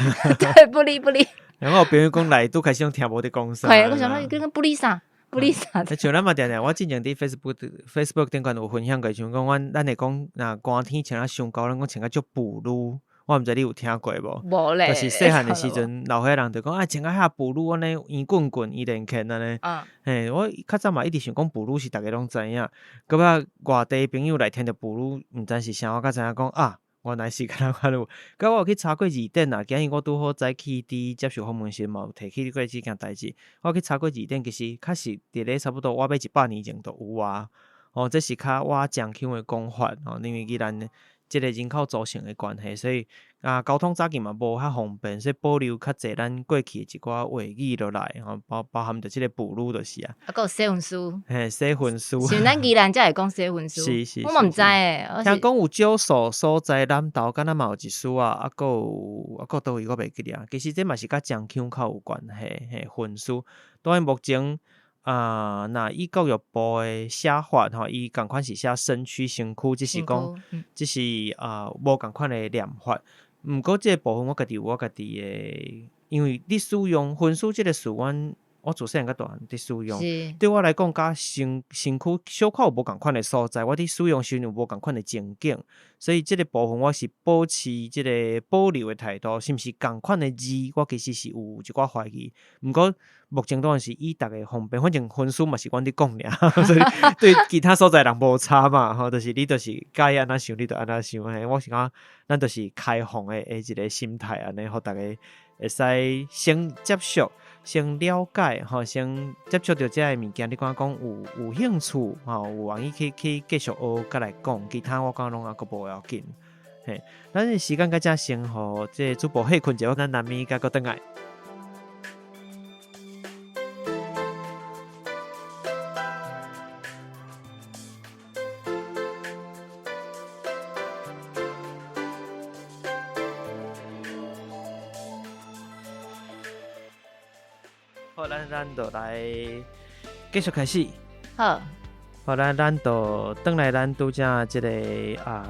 對，布里布里。然後我朋友講來，拄開始攏聽無佇講啥。係，我想講你講布里啥？布里啥？像咱嘛定定，我之前佇 Facebook 頂懸有分享過，像講阮咱會講，若寒天穿啊傷厚，咱講穿甲足布魯。我毋知你有聽過無？無咧。就是細漢的時陣，老歲人就講啊，穿甲遐布魯按呢圓滾滾、圓連連按呢。嘿，我較早嘛一直想講布魯是逐家攏知影，到尾外地朋友來聽著布魯，毋知是啥，我才知影講啊，原來是按呢款有。佮我有去查過字典啊，今日我拄好早起佇接受訪問時嘛有提起過這件代誌。我去查過字典，其實確實佇咧差不多我欲100年前就有啊。哦，這是較倚漳腔的講法哦，因為宜蘭這个人口組成的關係，所以啊，交通早期嘛無遐方便，所以保留較濟咱過去的一寡話語落來，吼，包含著這个布魯就是啊。啊，閣有洗身軀。嘿，洗身軀。像咱宜蘭才會講洗身軀。是是。我嘛毋知欸。聽講有少數所在南投敢若嘛有一絲仔，啊，閣有啊，閣佗位我袂記得啊。其實這嘛是佮漳腔較有關係，嘿，身軀。當然目前啊，若以教育部的寫法吼，伊仝款是寫身軀、身軀，只是講，只是啊無仝款的念法。毋過這个部分我家己有我家己的，因為你使用“身軀”這个詞，阮我自細漢到大漢佇使用。對我來講，佮身身軀小可有無仝款的所在，我佇使用時陣有無仝款的情景，所以這个部分我是保持這个保留的態度，是毋是仝款的字，我其實是有一寡懷疑。毋過目前當然是以逐家方便，反正身軀嘛是阮佇講爾，所以對其他所在人無差嘛，吼，就是你就是佮意按怎想，你就按怎想。嘿，我是感覺咱就是開放的一个心態，按呢，予逐家會使先接觸、先了解，吼，先接觸著這个物件，你感覺講有興趣，吼，有願意去繼續學，閣來講，其他我感覺攏猶閣無要緊。嘿，咱的時間到遮先予這个主播歇睏者，咱南暝閣閣轉來。好，咱就來繼續開始。好。好，咱就轉來咱拄才這个啊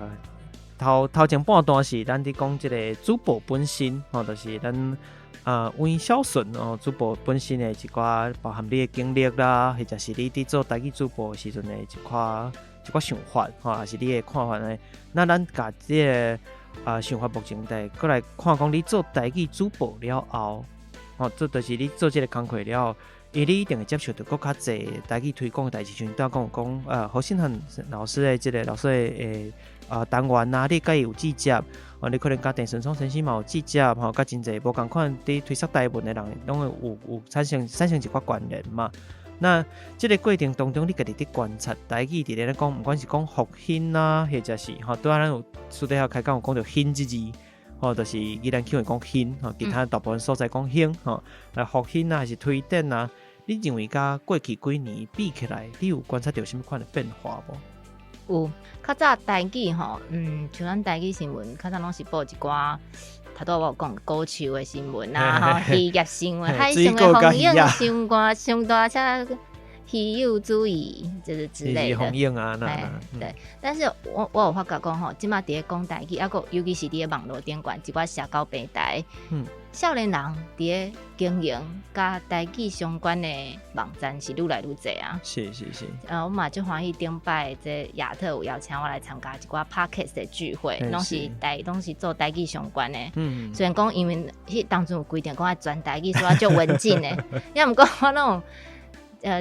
頭前半段是咱佇講這个主播本身，吼，就是咱啊溫小順哦，主播本身的一寡包含你的經歷啦，或者是你佇做台語主播的時陣的一寡想法，吼，抑是你的看法呢？那咱共這个啊想法目前來閣來看講，你做台語主播了後，吼，這就是你做這个工課了後，因為你一定會接觸著閣較濟台語推廣的代誌，像拄仔講有講，何信漢老師的這个老師的啊單元啊，你佮伊有接觸，哦，你可能佮鄭順聰先生嘛有接觸，吼，佮真濟無仝款佇推捒台文的人，攏會有產生一寡關聯嘛。那這个過程當中，你家己佇觀察台語佇咧咧講，毋管是講復興啊，或者是吼，拄仔咱有私底下開講有講著興這字，吼，就是宜蘭腔會講興，吼，其他大部分所在講興，吼，來復興啊，還是推展啊？你認為佮過去幾年比起來，你有觀察著啥物款的變化無？有，較早台語吼，像咱台語新聞，較早攏是報一寡，頭拄我有講高樹的新聞啊，吼，漁業新聞，海上的風湧傷大傷大，車魚友注意，就是之類的。風湧啊，對。但是我有發覺講吼，這馬佇咧講台語，抑閣尤其是佇咧網路頂懸一寡社交平台，少年人佇咧經營佮台語相關的網站是愈來愈濟啊。是是是。我嘛足歡喜頂擺這亞特有邀請我來參加一寡 Podcast 的聚會，攏是做台語相關的。雖然講因為彼當陣有規定講愛全台語，所以我足文靜的。抑毋過我攏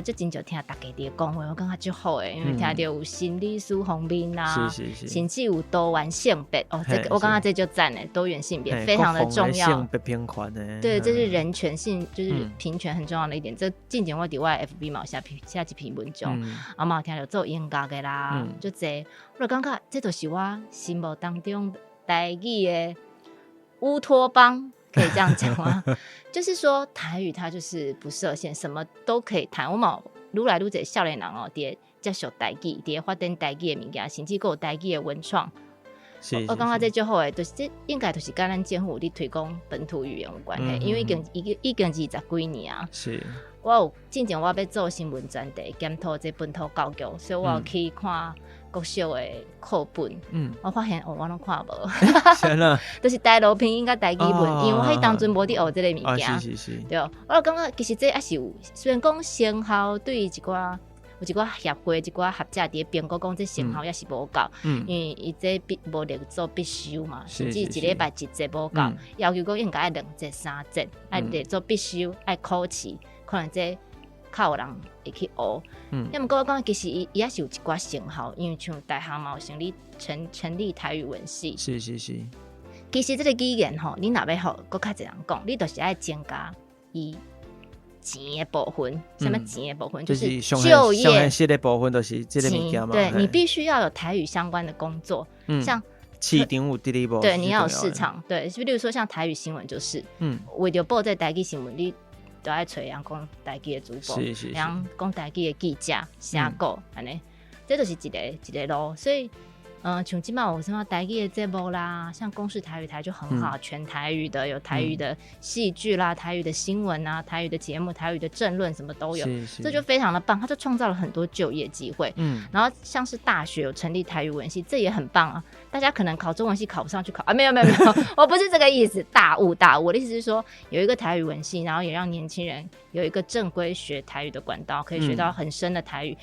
就真少聽大家佇咧講話，我感覺足好的，因為聽著有心理師方面啊，甚至有多元性別哦，這個我感覺這足讚的，多元性別非常的重要。性別平權的。對，這是人權性，就是平權很重要的一點。這進前我佇我的 FB 嘛有寫一篇文章，啊嘛有聽著做音樂的啦，足濟，我就感覺這就是我心目當中。台語的烏托邦，可以這樣講嗎？就是說台語它就是不設限，什麼都可以談。我嘛愈來愈濟少年人哦，佇咧接受台語，佇咧發展台語的物件，甚至閣有台語的文創。我感覺這足好的，就是這應該就是佮咱政府咧推廣本土語言有關係，因為已經二十幾年啊。我有進前我欲做新聞專題，檢討這本土教育，所以我有去看國小的課本。我發現哦，我攏看無。就是台羅拼音佮台語文，因為我彼當陣無佇學這个物件。對，我就感覺其實這猶是有，雖然講成效對一寡有一寡協會、一寡學者佇咧評估講這成效猶是無夠，因為伊這必無列做必修嘛，甚至一禮拜一節無夠，要求講應該愛兩節、三節，愛列做必修、愛考試，可能這較有人會去學。抑毋過我感覺其實伊猶是有一寡成效，因為像大學嘛有成立台語文系。其實這个語言吼，你若欲予閣較濟人講，你就是愛增加伊錢的部分，啥物錢的部分，就是就業。現實的部分就是這个物件嘛。對，你必須要有台語相關的工作，像市場有佇咧無？對，你要有市場，對，就例如說像台語新聞就是，為著報這台語新聞，你都愛揣人講台語的主播，人講台語的記者寫稿，按呢，這就是一个一个路，所以。像這馬有啥物台語的節目啦，像公視台語台就很好，全台語的，有台語的戲劇啦，台語的新聞啊，台語的節目，台語的政論，什麼都有，這就非常的棒，它就創造了很多就業機會。然後像是大學有成立台語文系，這也很棒啊。大家可能考中文系考不上去考啊，沒有沒有沒有，我不是這個意思，大誤大誤。我的意思是說，有一個台語文系，然後也讓年輕人有一個正規學台語的管道，可以學到很深的台語。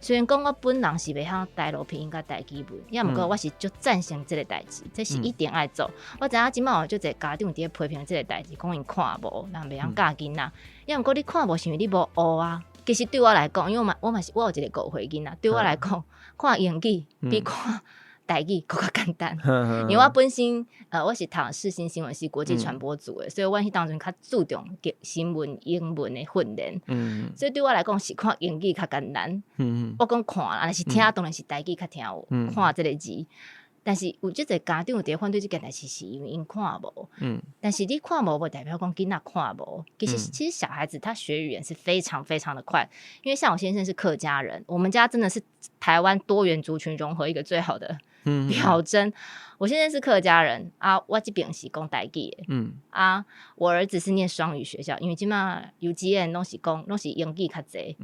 雖然講我本人是袂曉台羅拼音佮台語文，抑毋過我是足贊成這个代誌，這是一定愛做。我知影這馬有足濟家長佇咧批評這个代誌，講𪜶看無，人袂曉教囡仔。抑毋過你看無是因為你無學啊。其實對我來講，因為我嘛是我有一個五歲囡仔，對我來講，看英語比看台語閣較簡單。因為我本身我是讀世新新聞系國際傳播組的，所以阮彼當陣較注重新聞英文的訓練。所以對我來講是看英語較簡單。我講看啦，但是聽當然是台語較聽有，看這个字。但是有足濟家長佇咧反對這件代誌，是因為𪜶看無。但是你看無，無代表講囡仔看無。其實小孩子他學語言是非常非常的快，因為像我先生是客家人，我們家真的是台灣多元族群融合一個最好的表徵。我先生是客家人啊，我這邊是講台語的。啊，我兒子是念雙語學校，因為這馬幼稚園攏是講攏是英語較濟。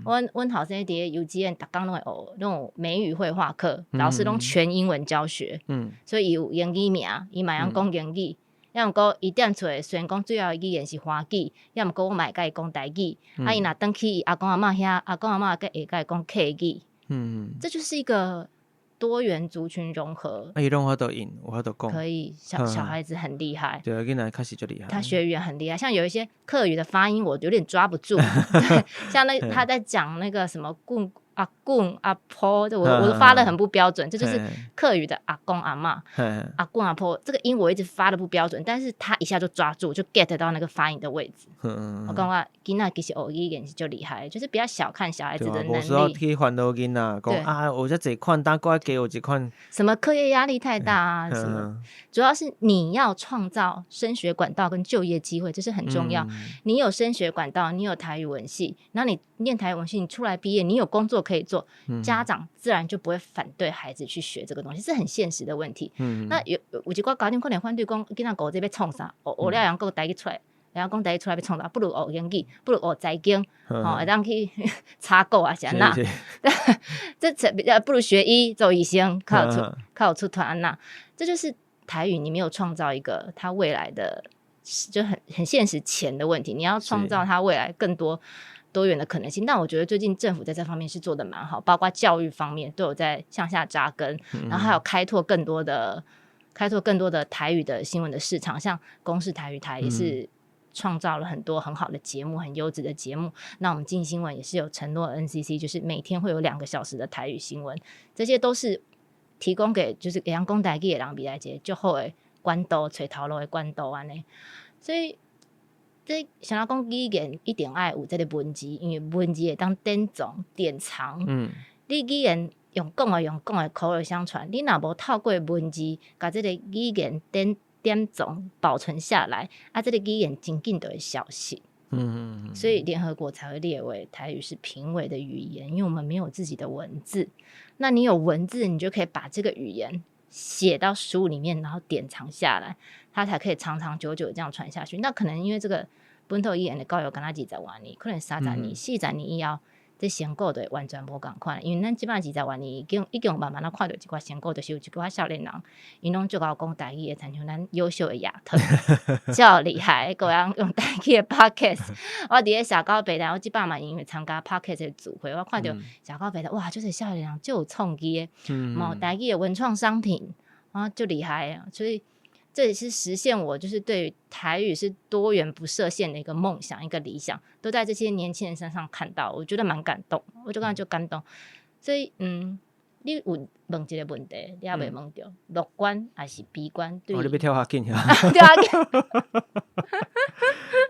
阮後生佇咧幼稚園，逐工攏會學那種美語會話課，老師攏全英文教學。所以伊有英語名，伊嘛會曉講英語。抑毋過伊踮厝的雖然講主要語言是華語，抑毋過我嘛會佮伊講台語。啊，伊若轉去伊阿公阿嬤遐，阿公阿嬤會佮伊講客語。這就是一個多元族群融合。啊，伊攏有法度應，有法度講。可以，小孩子很厲害。對啊，囡仔確實足厲害。他學語言很厲害，像有一些客語的發音，我有點抓不住。對，像那他在講那個什麼棍阿公阿婆，我發的很不標準，這就是客語的阿公阿嬤。阿公阿婆這個音我一直發的不標準，但是他一下就抓住，就 get 到那個發音的位置。我感覺囡仔其實學語言是足厲害，就是不要小看小孩子的能力。去煩惱囡仔，講啊，學遮濟款，等閣加學一款。什麼課業壓力太大啊？什麼？主要是你要創造升學管道跟就業機會，這是很重要。你有升學管道，你有台語文系，然後你念台語文系，你出來畢業，你有工作可以做，家長自然就不會反對孩子去學這個東西，是很現實的問題。那有一寡家長可能反對講，囡仔學這欲創啥？學學了會曉講台語出來，會曉講台語出來欲創啥？不如學英語，不如學財經，吼，會當去炒股啊，是按怎？這比較不如學醫做醫生，較有出頭按怎？這就是台語，你沒有創造一個他未來的，就很現實錢的問題。你要創造他未來更多多元的可能性。但我覺得最近政府在這方面是做得蠻好，包括教育方面都有在向下扎根，然後還有開拓更多的台語的新聞的市場，像公視台語台也是創造了很多很好的節目，很優質的節目。那我們鏡新聞也是有承諾 NCC，就是每天會有2個小時的台語新聞，這些都是提供給就是會曉講台語的人未來一個足好的管道，揣頭路的管道按呢。所以這想要講語言一定愛有這个文字，因為文字會當典藏典藏。你語言用講的用講的口耳相傳，你若無透過文字共這个語言典典藏保存下來，啊，這个語言真緊就會消失。所以聯合國才會列為台語是瀕危的語言，因為我們沒有自己的文字。那你有文字，你就可以把這個語言寫到書裡面，然後典藏下來，它才可以長長久久這樣傳下去。那可能因為這個本土語言的教育敢若20外年，可能30年、40年以後，這成果就會完全無仝款。因為咱這擺20外年已經慢慢仔看著一寡成果，就是有一寡少年人，𪜶攏足𠢕講台語的，親像咱優秀的亞特，遮厲害，閣會曉用台語的 podcast。我佇咧社交平台，我這擺嘛因為參加 podcast 的聚會，我看著社交平台，哇，這濟少年人足有創意的，嘛有台語的文創商品，啊，足厲害的。所以這也是實現我就是對台語是多元不設限的一個夢想，一個理想，都在這些年輕人身上看到，我覺得蠻感動，我就感覺就感動。所以，你有問一個問題，你猶未問著，樂觀還是悲觀？對，哦，你欲跳較緊跳較緊。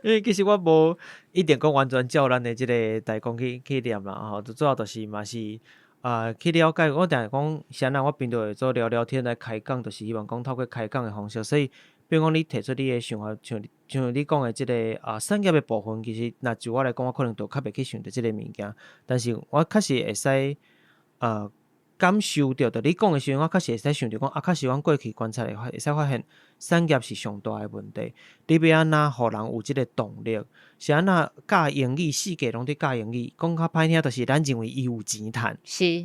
因為其實我無一定講完全照咱的這个大綱去念啦，吼，主要就是嘛是啊，去了解。我定定講，啥人我頻道會做聊聊天來開講，就是希望講透過開講的方式。所以，比如講你提出你的想法，像你講的這个啊產業的部分，其實若就我來講，我可能就較袂去想著這个物件。但是我確實會使感受著，就你講的時陣，我確實會使想著講，啊，確實阮過去觀察會發，會使發現產業是上大的問題。你欲按怎予人有這个動力？是按怎教英語，世界攏佇教英語，講較歹聽，就是咱認為伊有錢趁。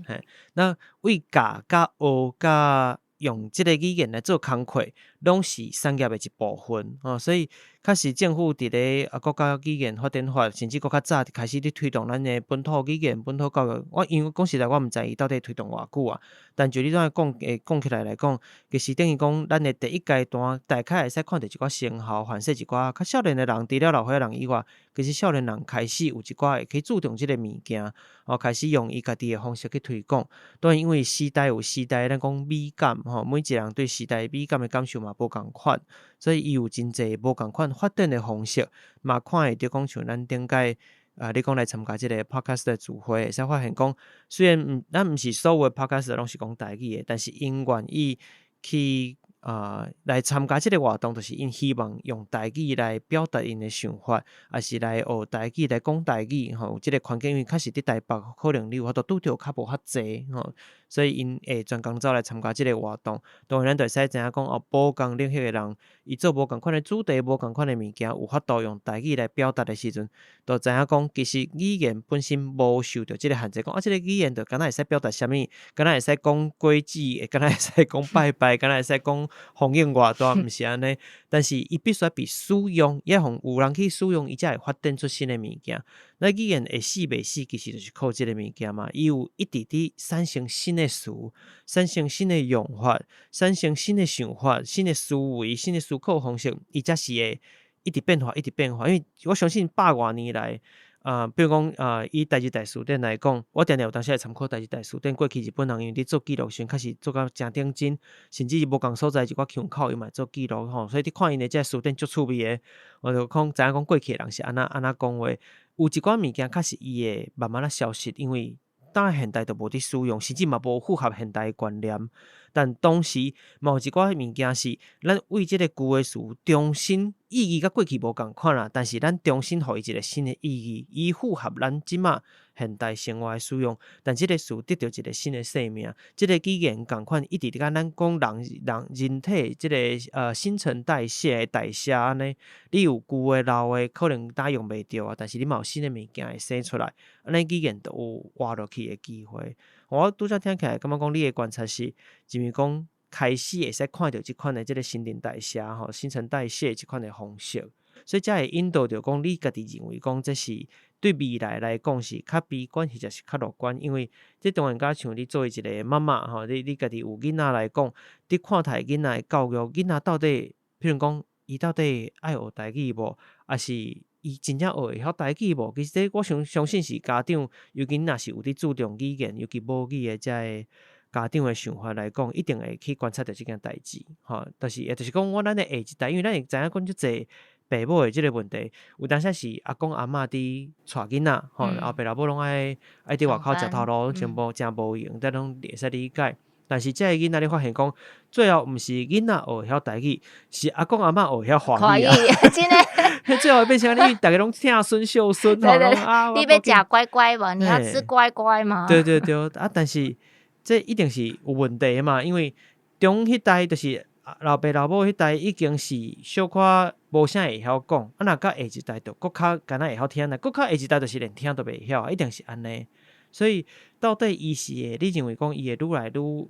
嘿，那為教佮學佮用這个語言來做工課，攏是產業的一部分吼。所以確實政府佇咧啊國家語言發展法，甚至閣較早就開始佇推動咱的本土語言、本土教育。我因為講實在，我毋知伊到底推動偌久啊。但就你怎講會講起來來講，其實等於講咱的第一階段，大概會使看著一寡成效，凡勢一寡較少年的人，除了老歲仔人以外，其實少年人開始有一寡會去注重這个物件，哦，開始用伊家己的方式去推廣。當然，因為時代有時代，咱講美感吼，每一個人對時代美感的感受嘛無仝款，所以伊有真濟無仝款發展的方式，嘛看會著講像咱頂擺啊，你講來參加這个 podcast 的聚會，會使發現講，雖然毋咱毋是所有的 podcast 攏是講台語的，但是𪜶願意去啊來參加這个活動，就是𪜶希望用台語來表達𪜶的想法，抑是來學台語來講台語吼。這个環境因為確實佇台北，可能你有法度拄著較無遐濟吼，所以𪜶會專工走來參加這个活動。當然，咱就會使知影講哦，無仝領域的人，伊做無仝款的主題，無仝款的物件，有法度用台語來表達的時陣，就知影講其實語言本身無受著這个限制，講啊，這个語言就敢若會使表達啥物，敢若會使講果子，敢若會使講拜拜，敢若會使講風湧偌大，毋是按呢。但是伊必須被使用，愛予有人去使用，伊才會發展出新的物件。咱語言會死袂死，其實就是靠這个物件嘛。伊有一直佇產生新的詞，產生新的用法，產生新的想法、新的思維、新的思考方式，伊才是會一直變化，一直變化。因為我相信百外年來，啊，比如講啊，以台字大辭典來講，我定定有當時會參考台字大辭典。過去日本人因為佇做記錄時陣，確實做甲誠認真，甚至是無仝所在一寡腔口，伊嘛會做記錄吼。所以你看𪜶的這个辭典足趣味的，我就講知影講過去的人是按怎按怎講話。有一寡物件確實伊會慢慢仔消失，因為當現代都無佇使用，甚至嘛無符合現代的觀念。但同時嘛有一寡物件是咱為這个舊的詞重新意義，佮過去無仝款啦。但是咱重新予伊一个新的意義，伊符合咱這馬現代生活的使用。但這个詞得著一个新的生命，這个語言仝款一直佇共咱講人體這个新陳代謝的代謝按呢。你有舊的老的，可能當用袂著啊，但是你嘛有新的物件會生出來，按呢語言就有活落去的機會。我拄才聽起來，感覺講你的觀察是，認為講開始會使看著這款的這个新陳代謝吼，新陳代謝這款的方式，所以才會引導著講你家己認為講這是對未來來講是較悲觀，或者是較樂觀？因為這當然佮像你作為一个媽媽吼，你家己有囡仔來講，你看待囡仔的教育，囡仔到底，譬如講，伊到底愛學台語無，抑是伊真正學會曉台語無？其實這我相信是家長，尤其若是有佇注重語言，尤其母語的這个家長的想法來講，一定會去觀察著這件代誌，吼。但是，也就是講，我咱的下一代，因為咱會知影講足濟爸母的這个问题，有當時是阿公阿嬤佇帶囡仔，吼，阿爸老母攏愛愛佇外口食頭路，真無誠無閒，這攏會使理解。但是這个囡仔，你發現講，最後毋是囡仔學會曉台語，是阿公阿嬤學會曉華語啊！真的，最後會變成按呢，因為逐家攏疼孫孝孫，對對，你欲食乖乖無？你要吃乖乖嗎？對對對，啊！但是這一定是有問題的嘛，因為中彼代就是老爸老母彼代已經是小可無啥會曉講，啊，若到下一代就閣較敢若會曉聽，若閣較下一代就是連聽都袂曉，一定是按呢。所以到底伊是會，你認為講伊會愈來愈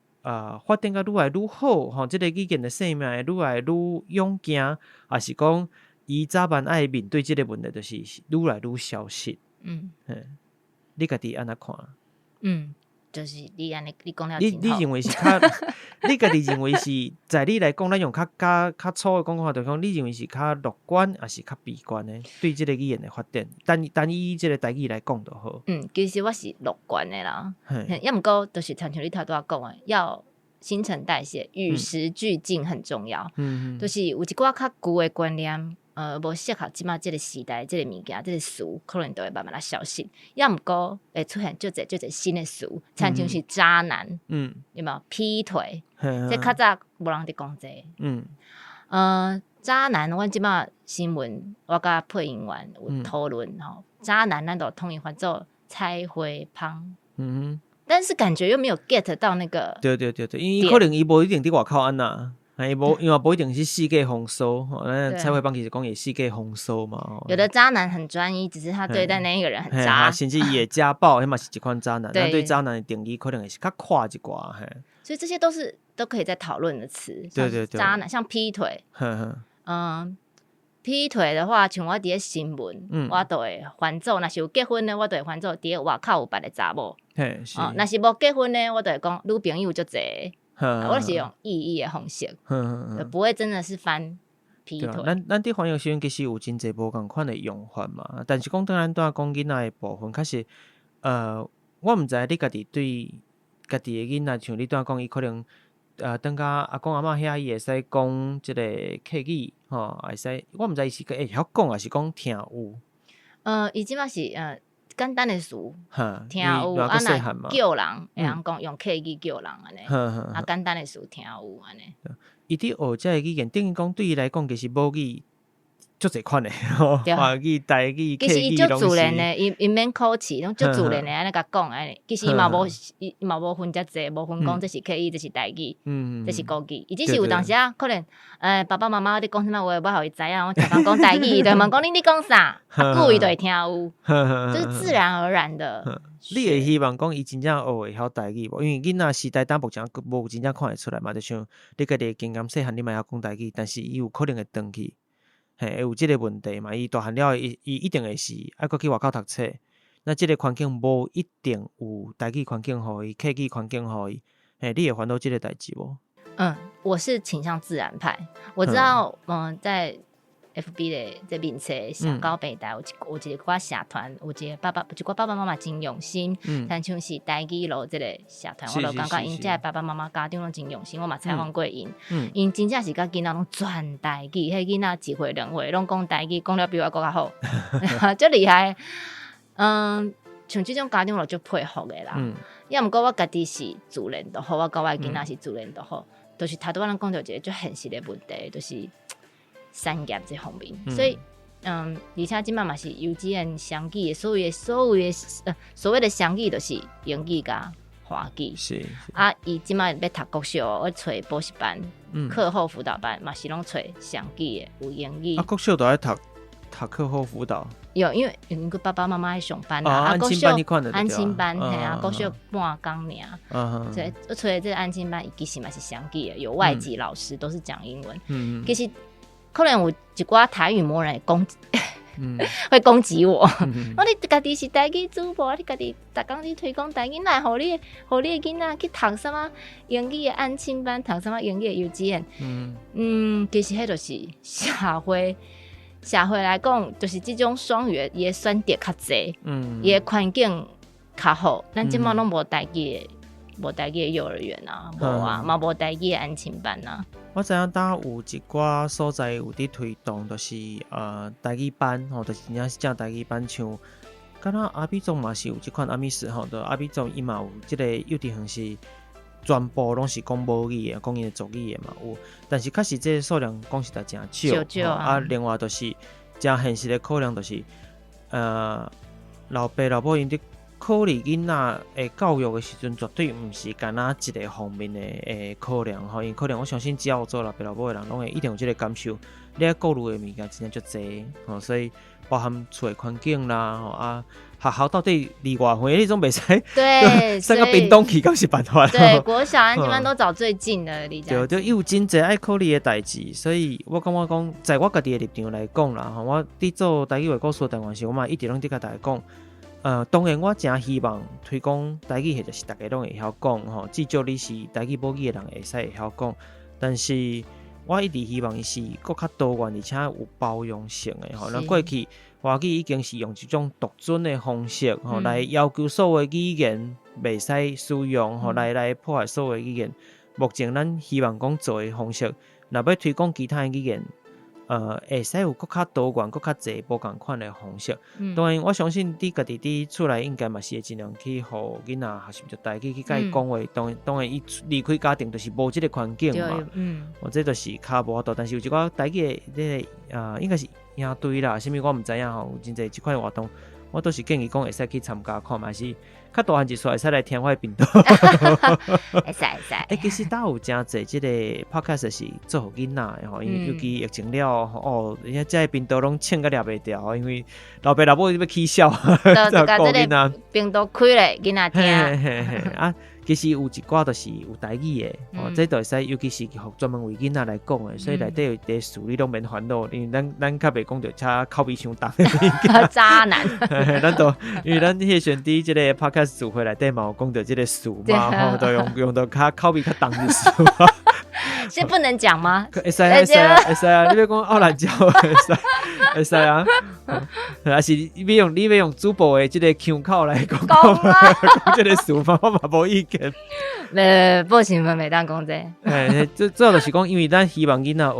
發展甲愈來愈好，吼，這个語言的生命會愈來愈勇健，抑是講伊早晚愛面對這个問題，就是愈來愈消失。你家己按怎看？嗯，就是你按呢，你講了。你你認為是較？你家己認為是在你來講，咱用較較較粗的講法，就是講你認為是較樂觀，抑是較悲觀的？對這个語言的發展，單單以這个台語來講就好。嗯，其實我是樂觀的啦。抑毋過，就是親像你頭拄仔講的，要新陳代謝，與時俱進很重要。就是有一寡較舊的觀念，無適合這馬這个時代，這个物件，這个詞，可能就會慢慢仔消失。抑毋過會出現足濟足濟新的詞，親像是渣男，有無劈腿？這較早無人佇講這個。渣男，阮這馬新聞，我佮配音員有討論吼，渣男咱就統一翻做菜花芳。但是感覺又沒有 get 到那個。對對對對，因為可能伊無一定佇外口按怎。伊無，因為無一定是世界風騷，吼，咱菜花芳其實講會世界風騷嘛。有的渣男很專一，只是他對待那一個人很渣。甚至伊會家暴，彼嘛是一款渣男。咱對渣男的定義可能會是較闊一寡。嘿。所以這些都是都可以再討論的詞。渣男，像劈腿。嗯，劈腿的話，像我佇咧新聞，我都會翻做，若是有結婚的，我就會翻做佇咧外口有別个查某。哦，若是無結婚的，我就會講女朋友足濟。我是用意譯的方式，就不會真的是翻劈腿。咱咱佇翻譯時陣其實有真濟無仝款的用法嘛，但是講當咱拄仔講囡仔的部分，確實，我毋知你家己對家己的囡仔，像你拄仔講，伊可能，轉甲阿公阿嬤遐，伊會使講這个客語，吼，會使，我毋知伊是會曉講，抑是講聽有。伊這馬是簡單的詞聽有，啊若叫人會曉講用客語叫人按呢，啊簡單的詞聽有按呢。伊佇學這个語言，等於講對伊來講，其實母語足濟款的，華語、台語、其實伊足自然的，伊伊免考試，攏足自然的按呢共講按呢。其實伊嘛無伊嘛無分遮濟，無分講這是客語，這是台語，這是國語。伊只是有當時啊，可能爸爸媽媽咧講啥物話，我予伊知影，我常常講台語，伊就問講你咧講啥，啊久伊就會聽有，就是自然而然的。你會希望講伊真正學會曉台語無？因為囡仔時代當目前無真正看會出來嘛，就像你家己的經驗，細漢你嘛會曉講台語，但是伊有可能會轉去，嘿，會有這个問題嘛。伊大漢了後，伊伊一定會是愛閣去外口讀冊，那這个環境無一定有台語環境予伊，客語環境予伊，嘿，你會煩惱這个代誌無？嗯，我是傾向自然派。我知道，嗯，在 FB 的這面冊社交平台有一寡社團，有一個爸爸，一寡爸爸媽媽真用心，親像是台語路這个社團，我就感覺𪜶這个爸爸媽媽家長攏真用心，我嘛採訪過𪜶，𪜶真正是共囡仔攏全台語，彼囡仔一歲兩歲攏講台語，講了比我閣較好，足厲害。嗯，像這種家長我就佩服的啦。抑毋過我家己是自然就好，我佮我的囡仔是自然就好，就是頭拄仔咱講著一个足現實的問題，就是產業這方面，所以，而且這馬嘛是幼稚園雙語的，所謂的雙語就是英語佮華語。啊，伊這馬欲讀國小，我揣補習班、課後輔導班嘛是攏揣雙語的，有英語。啊，國小都愛讀讀課後輔導。有，因為𪜶個爸爸媽媽愛上班啊，安親班安親班，嘿啊，國小半工爾，所以我揣這個安親班，伊其實嘛是雙語的，有外籍老師，都是講英文。其實可能有一寡台語魔人會攻，會攻擊我。我你家己是台語主播，你家己逐工咧推廣台語，哪會予你予你的囡仔去讀啥物英語的安親班，讀啥物英語的幼稚園？嗯，其實彼就是社會。社會來講，就是這種雙語伊的選擇較濟，伊的環境較好。咱這馬攏無台語的無台語的幼兒園啊，無啊，嘛無台語的安親班啊。我知影呾有一寡所在有佇推動，就是台語班吼，就是真正是正台語班，像敢若阿美族嘛是有這款阿美斯吼，就阿美族伊嘛有這個幼稚園是全部攏是講母語的，講𪜶的族語的嘛有，但是確實這個數量講實在誠少，少少啊。啊，另外就是誠現實的考量，就是老爸老母𪜶佇考慮囡仔的教育的時陣，絕對毋是干焦一个方面的考量吼。因為可能我相信，只要有做老爸老母的人，攏會一定有這個感受。你愛顧慮的物件真正足濟吼，所以包含厝的環境啦，吼啊，學校到底離偌遠，你總袂使送到屏東去，敢是辦法？對，國小安親班都找最近的，你對對，有真濟愛考慮的代誌，所以我感覺講，在我家己的立場來講啦，吼，我佇做台語話故事的單元時，我嘛一直攏佇共大家講。當然我誠希望推廣台語，或者是逐家攏會曉講吼，至少你是台語母語的人會使會曉講。但是我一直希望伊是閣較多元，而且有包容性的吼。咱過去華語已經是用這種獨尊的方式吼，來要求所有語言袂使使用吼，來破壞所有語言。目前咱希望講做的方式，若欲推廣其他的語言，會使有閣較多元、閣較濟無仝款的方式。當然，我相信你家己佇厝內應該嘛是會盡量去予囡仔學習著台語去共伊講話。當然，當然，伊離開家庭就是無這个環境嘛。哦，這就是較無法度。但是有一寡台語的這个應該是營隊啦，啥物我毋知影吼。有真濟這款活動，我都是建議講會使去參加看覓，是較大漢一撮會使來聽我的頻道。會使會使。欸，其實呾有誠濟這个 podcast 是做予囡仔的吼，因為尤其疫情了後，哦，而且這个頻道攏衝甲掠袂牢，因為老爸老母欲起痟，就共這个頻道開咧，囡仔聽。嘿嘿嘿啊，其實有一寡就是有台語的，哦，這就會使，尤其是予專門為囡仔來講的，所以內底有一個詞你攏免煩惱，因為咱較袂講著遮口味傷重的物件。渣男。咱都因為咱彼個時陣佇這个 podcast 聚會內底嘛有講著這个詞嘛，吼，都用著較口味較重的詞。是不能講嗎？會使會使會使啊！你欲講奧蘭膠會使會使啊！還是你欲用主播的這个腔口來講講這个詞嘛，我嘛無意見。不行，袂當講這個。欸，主要就是講，因為咱希望囡仔學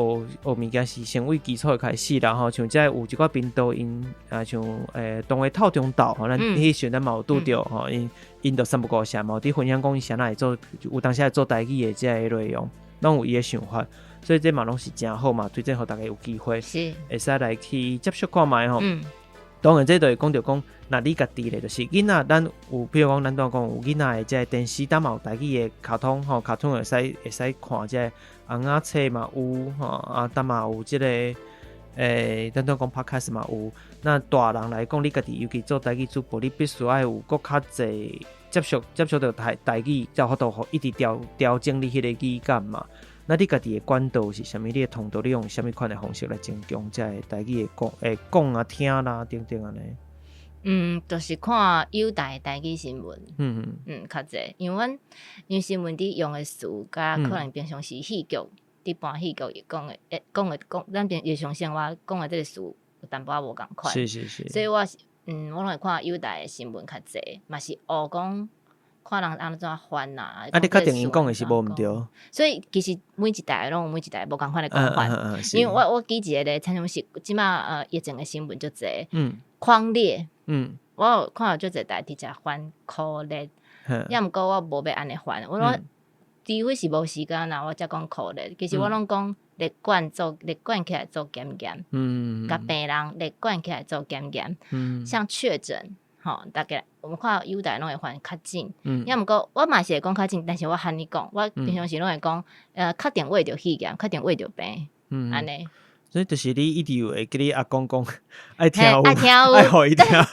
學物件是先為基礎的開始啦，吼，像這有一寡頻道𪜶啊，像東的透中島吼，咱彼時陣咱嘛有拄著吼，𪜶就三不五時嘛有佇分享講𪜶啥會做，有當時會做台語的這个內容，攏有伊的想法，所以這嘛攏是誠好嘛，推薦予逐家有機會會使來去接觸看覓吼。當然，這就會講著講，若你家己咧，就是囡仔，咱有，比如講，咱拄仔講有囡仔的這個電視，當嘛有台語的卡通吼，卡通會使看這個尪仔冊嘛有吼，啊，當嘛有這個咱拄仔講 podcast 嘛有。那大人來講，你家己尤其做台語主播，你必須愛有閣較濟接觸著台語，才有法度予一直調整你彼个語感嘛。那你家己的管道是啥物？你的通道，你用啥物款的方式來增強這个台語的講，會講啊、聽啦等等按呢？嗯，就是看友台的台語新聞，嗯，較濟，因為新聞佇用的詞，佮可能平常時戲劇，佇搬戲劇伊講的，欸，講的講，咱平日常生活講的這个詞有淡薄仔無仝款。所以我是，我攏會看友台的新聞較濟，嘛是學講看人按怎翻啊。啊，你確定𪜶講的是無毋對？所以其實每一台攏有每一台無仝款的講法。因為我舉一個例，親像是這馬疫情的新聞足濟，匡列，我有看到足濟台直接翻苦力，抑毋過我無欲按呢翻，我攏除非是無時間啦，我才講苦力。其實我攏講列管起來做檢驗，共病人列管起來做檢驗，像確診。吼，大家我們看友台攏會翻確診，抑毋過我嘛是會講確診，但是我罕你講，我平常時攏會講，確定秽著肺炎，確定穢著病，按呢。所以就是你一直有會記你阿公講，愛聽有，愛聽有，愛予伊聽有。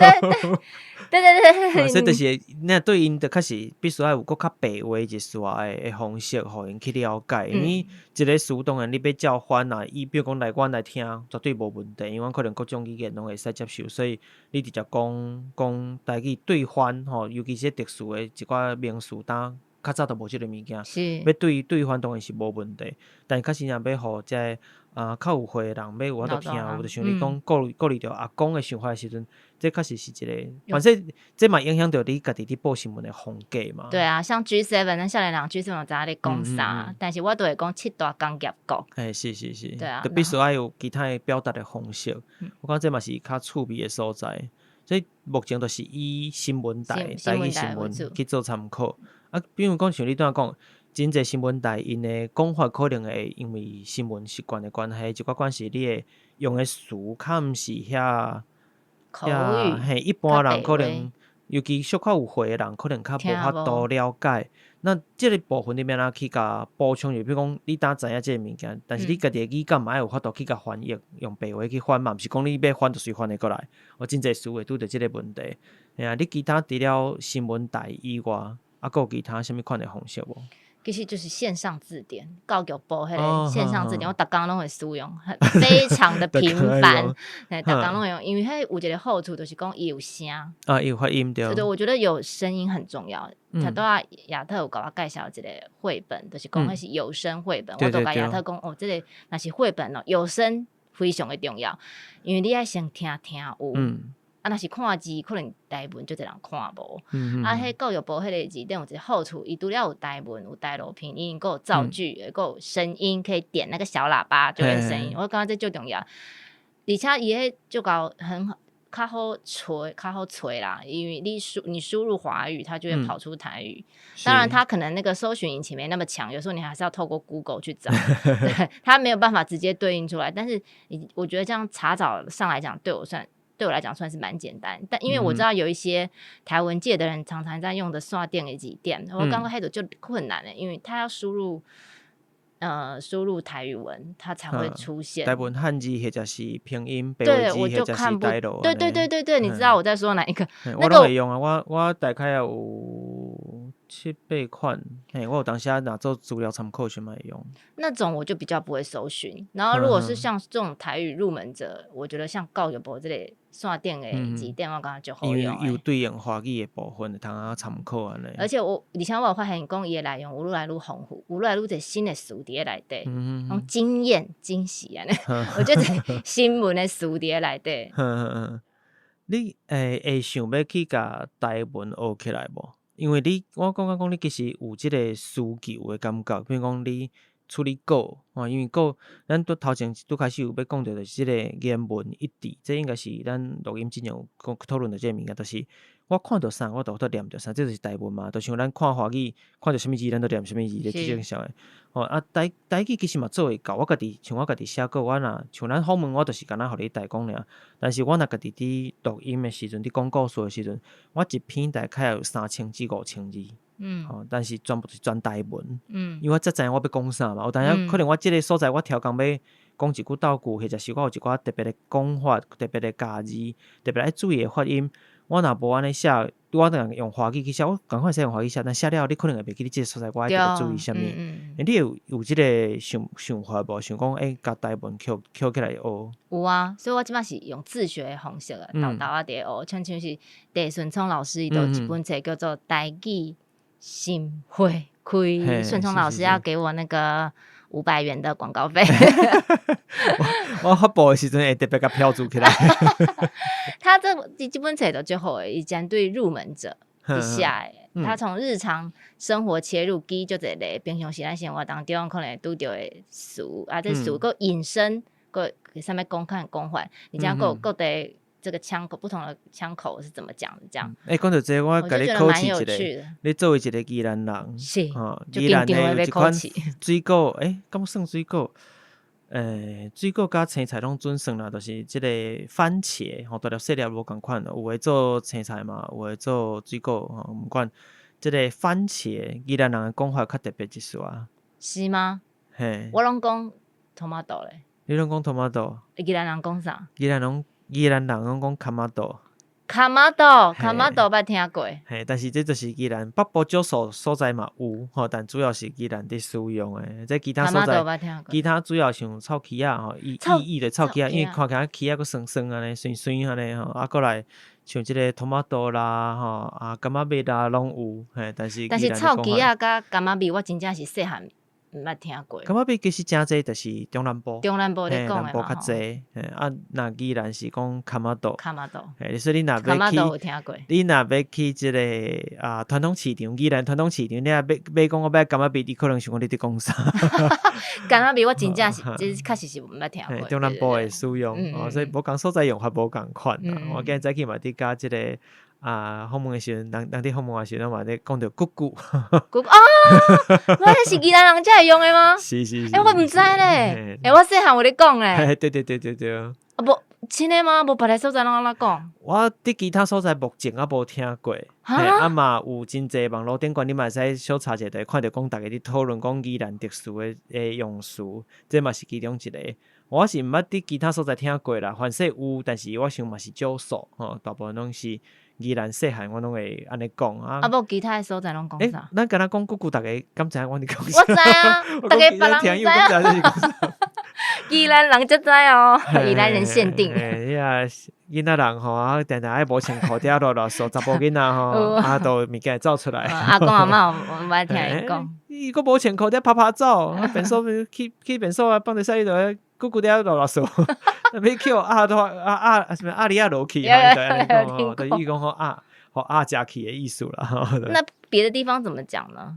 對對對對。所以就是，那對𪜶就確實必須愛有閣較白話一絲的方式，予𪜶去了解。因為一个詞當然你欲照翻啊，伊比如講來阮來聽，絕對無問題，因為阮可能各種語言攏會使接受，所以你直接講講台語對翻吼，尤其是特殊的一寡名詞，當較早都無這个物件，是欲對對翻當然是無問題，但確實若欲予這个較有歲的人欲有法度聽，有就像你講顧慮顧慮著阿公的想法的時陣，這確實是一个，反正這嘛影響著你家己佇報新聞的風格嘛。對啊，像 G7，咱少年人 G7 就知影咧講啥，但是我都會講七大工業國。欸，是是是，對啊，就必須愛有其他的表達的方式。我感覺這嘛是較趣味的所在。所以目前就是以新聞台、台語新聞去做參考。啊，比如講像你拄仔講，真濟新聞台𪜶的講法可能會因為新聞習慣的關係，一寡關係你會用的詞較毋是遐口語，嘿，一般人可能，尤其小可有歲的人，可能較無法度了解。那這个部分你欲按怎去共補充？就比如講，你當知影這个物件，但是你家己的語感嘛愛有法度去共翻譯，用白話去翻嘛，毋是講你欲翻就隨翻會過來。我真濟詞會拄著這个問題。嘿啊，你其他除了新聞台以外，啊，閣有其他啥物款的方式無？其實就是線上字典，教育部彼个線上字典，我逐工攏會使用，非常的頻繁，嘿，逐工攏會用，因為彼有一个好處，就是講伊有聲，啊，伊有發音對。對，我覺得有聲音很重要。拄仔亞特有共我介紹一个繪本，就是講彼是有聲繪本，我都共亞特講，哦，這个若是繪本哦，有聲非常的重要，因為你愛先聽聽有。啊，若是看字，可能台文足濟人看無。啊，彼教育部彼个字典有一个好處，伊除了有台文、有台語拼音，閣有造句，閣有聲音，可以點那個小喇叭就會聲音。我感覺這足重要，而且伊彼就夠很好，較好揣，較好揣啦。因為你輸入華語，它就會跑出台語。當然，它可能那個搜尋引擎沒那麼強，有時候你還是要透過 Google 去找，對，它沒有辦法直接對應出來。但是你我覺得這樣查找上來講，對我來講算是蠻簡單，但因為我知道有一些台文界的人常常在用的線頂的字典，我感覺彼就困難了，因為他要輸入台語文，它才會出現。台文漢字或者是拼音白話字或者是台語。對對對對對，你知道我在說哪一個？我攏會用啊，我大概有七八款，嘿，我有當時若做資料參考時嘛會用。那種我就比較不會搜尋，然後如果是像這種台語入門者，我覺得像教育部這類線頂的字典，我感覺就好用。有對應華語的部分，通啊參考按呢。而且我而且我有發現講伊的內容有愈來愈豐富，有愈來愈濟新的詞佇咧內底，講驚豔驚喜按呢，我覺得新聞的詞佇咧內底。你會想欲去共台文學起來無？因為你我感覺講你其實有這个需求的感覺，比如講你處理稿，吼，因為稿咱拄頭前拄開始有欲講著就是這个言文一致，這應該是咱錄音之前有講討論著這个物件，就是我看著啥，我就有法度念著啥，這就是台文嘛，就像咱看華語，看著啥物字，咱就念啥物字，這正常的。吼啊，台語其實嘛做會到，我家己像我家己寫稿，我若像咱訪問，我就是敢若予你台講爾，但是我若家己佇錄音的時陣，佇講故事的時陣，我一篇大概有3000至5000字。吼，但是全部是全台文。因為我才知影我欲講啥嘛，有當時可能我這个所在我超工欲講一句鬥句，或者是我有一寡特別的講法、特別的咬字、特別愛注意的發音，我若無按呢寫，我若用華語去寫，我仝款會使用華語寫，但寫了後你可能會袂記得這个所在我愛特別注意啥物。你有這个想法無？想講欸，共台文抾抾起來學？有啊，所以我這擺是用自學的方式啊，沓沓仔佇咧學，親像是鄭順聰老師伊就有一本冊叫做《台語心花開》，順聰老師要給我那個500元的廣告費。我發布的時陣會特別共標註起來。他這本冊就足好的，伊針對入門者去寫的，他從日常生活切入，舉足濟例，平常時咱生活當中可能會拄著的詞，啊，這詞閣引申，閣啥物講法講法，而且閣有各地這個腔口不同的腔口是怎麼講的？這樣。欸，講到這個，我共你考試一個，你作為一個宜蘭人，是，宜蘭的有一款水果，欸，敢算水果？水果佮青菜攏準算啦，就是這個番茄，吼，大粒細粒無仝款，有的做青菜嘛，有的做水果，吼，毋管。這個番茄，宜蘭人的講法較特別一絲仔。是嗎？嘿。我攏講 tomato 咧。你攏講 tomato？宜蘭人講啥？宜蘭人攏講卡瑪豆。卡瑪豆，卡瑪豆捌聽過。嘿，但是這就是宜蘭北部少數所在嘛有，吼，但主要是宜蘭佇使用的。這其他所在，其他主要像臭柿仔吼，伊伊伊就臭柿仔，因為看起來柿仔閣酸酸按呢，酸酸按呢吼，啊，閣來像這个 tomato 啦，吼啊柑仔蜜啦，攏有，嘿，但是但是臭枝仔佮柑仔蜜，我真正是細漢毋捌聽過。柑仔蜜其實誠濟，就是中南部，中南部咧講南部較濟，嘿啊，若宜蘭是講柑仔豆，柑仔豆，嘿，所以你若欲去，有聽過。你若欲去這个啊傳統市場，宜蘭傳統市場，你若欲買講我欲柑仔蜜，你可能想講你佇講啥？柑仔蜜我真正是，這確實是毋捌聽過。中南部的使用，哦，所以無仝所在用法無仝款。我今日早起嘛佇佮這个啊訪問的時陣，人人佇訪問的時陣嘛咧講著久久。久啊！我彼是宜蘭人才會用的嗎？是是是。欸，我毋知咧。欸，我細漢有咧講咧。對對對對對。啊無，真的嗎？無別个所在攏按怎講？我佇其他所在目前猶無聽過。啊嘛有真濟網路頂懸，你嘛會使小查者，就會看著講逐家佇討論講宜蘭特殊的的用詞，這嘛是其中一個。我是毋捌佇其他所在聽過啦，凡勢有，但是我想嘛是少數吼，大部分攏是宜蘭細漢，我攏會按呢講啊。啊無其他的所在攏講啥？咱敢若講久久，逐家敢知影阮佇講啥？我知啊，逐家別人毋知啊。宜蘭人才知哦，宜蘭人限定。哎呀，囡仔人吼啊，定定愛無穿褲底囉囉嗦，查埔囡仔吼，啊，都物件會走出來。阿公阿嬤，我毋愛聽伊講。伊閣無穿褲底趴趴走，便所去去便所啊，放佇洗衣久久佇遐囉囉嗦，欲去予鴨鴨鴨啥物鴨梨仔落去，伊就按呢講，就伊講予鴨予鴨食去的意思啦。那別的地方怎麼講呢？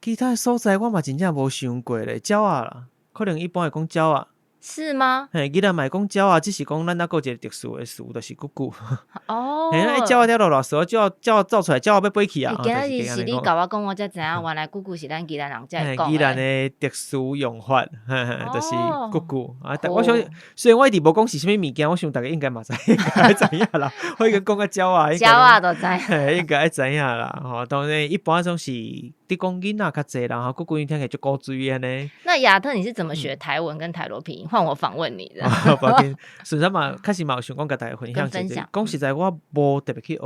其他所在我嘛真正無想過咧，鳥仔啦，可能一般會講鳥仔。是嗎？嘿，宜蘭嘛會講鳥仔，只是講咱猶閣有一個特殊的詞，就是久久。哦。嘿，鳥仔佇囉囉嗦，鳥仔鳥仔走出來，鳥仔欲飛去啊！今仔日是你共我講，我才知影原來久久是咱宜蘭人才會講宜蘭的特殊用法，就是久久啊！我想，雖然我一直無講是啥物物件，我想逐家應該嘛知，應該知影啦。我已經講甲鳥仔，鳥仔都知，應該知影啦。吼，當然一般總是佇講囡仔較濟啦，吼，久久聽起來足古錐按呢。那亞特，你是怎麼學台文跟台羅拼音？換我訪問你的。無要緊，順便嘛，確實嘛有想講共大家分享一下。講實在，我無特別去學。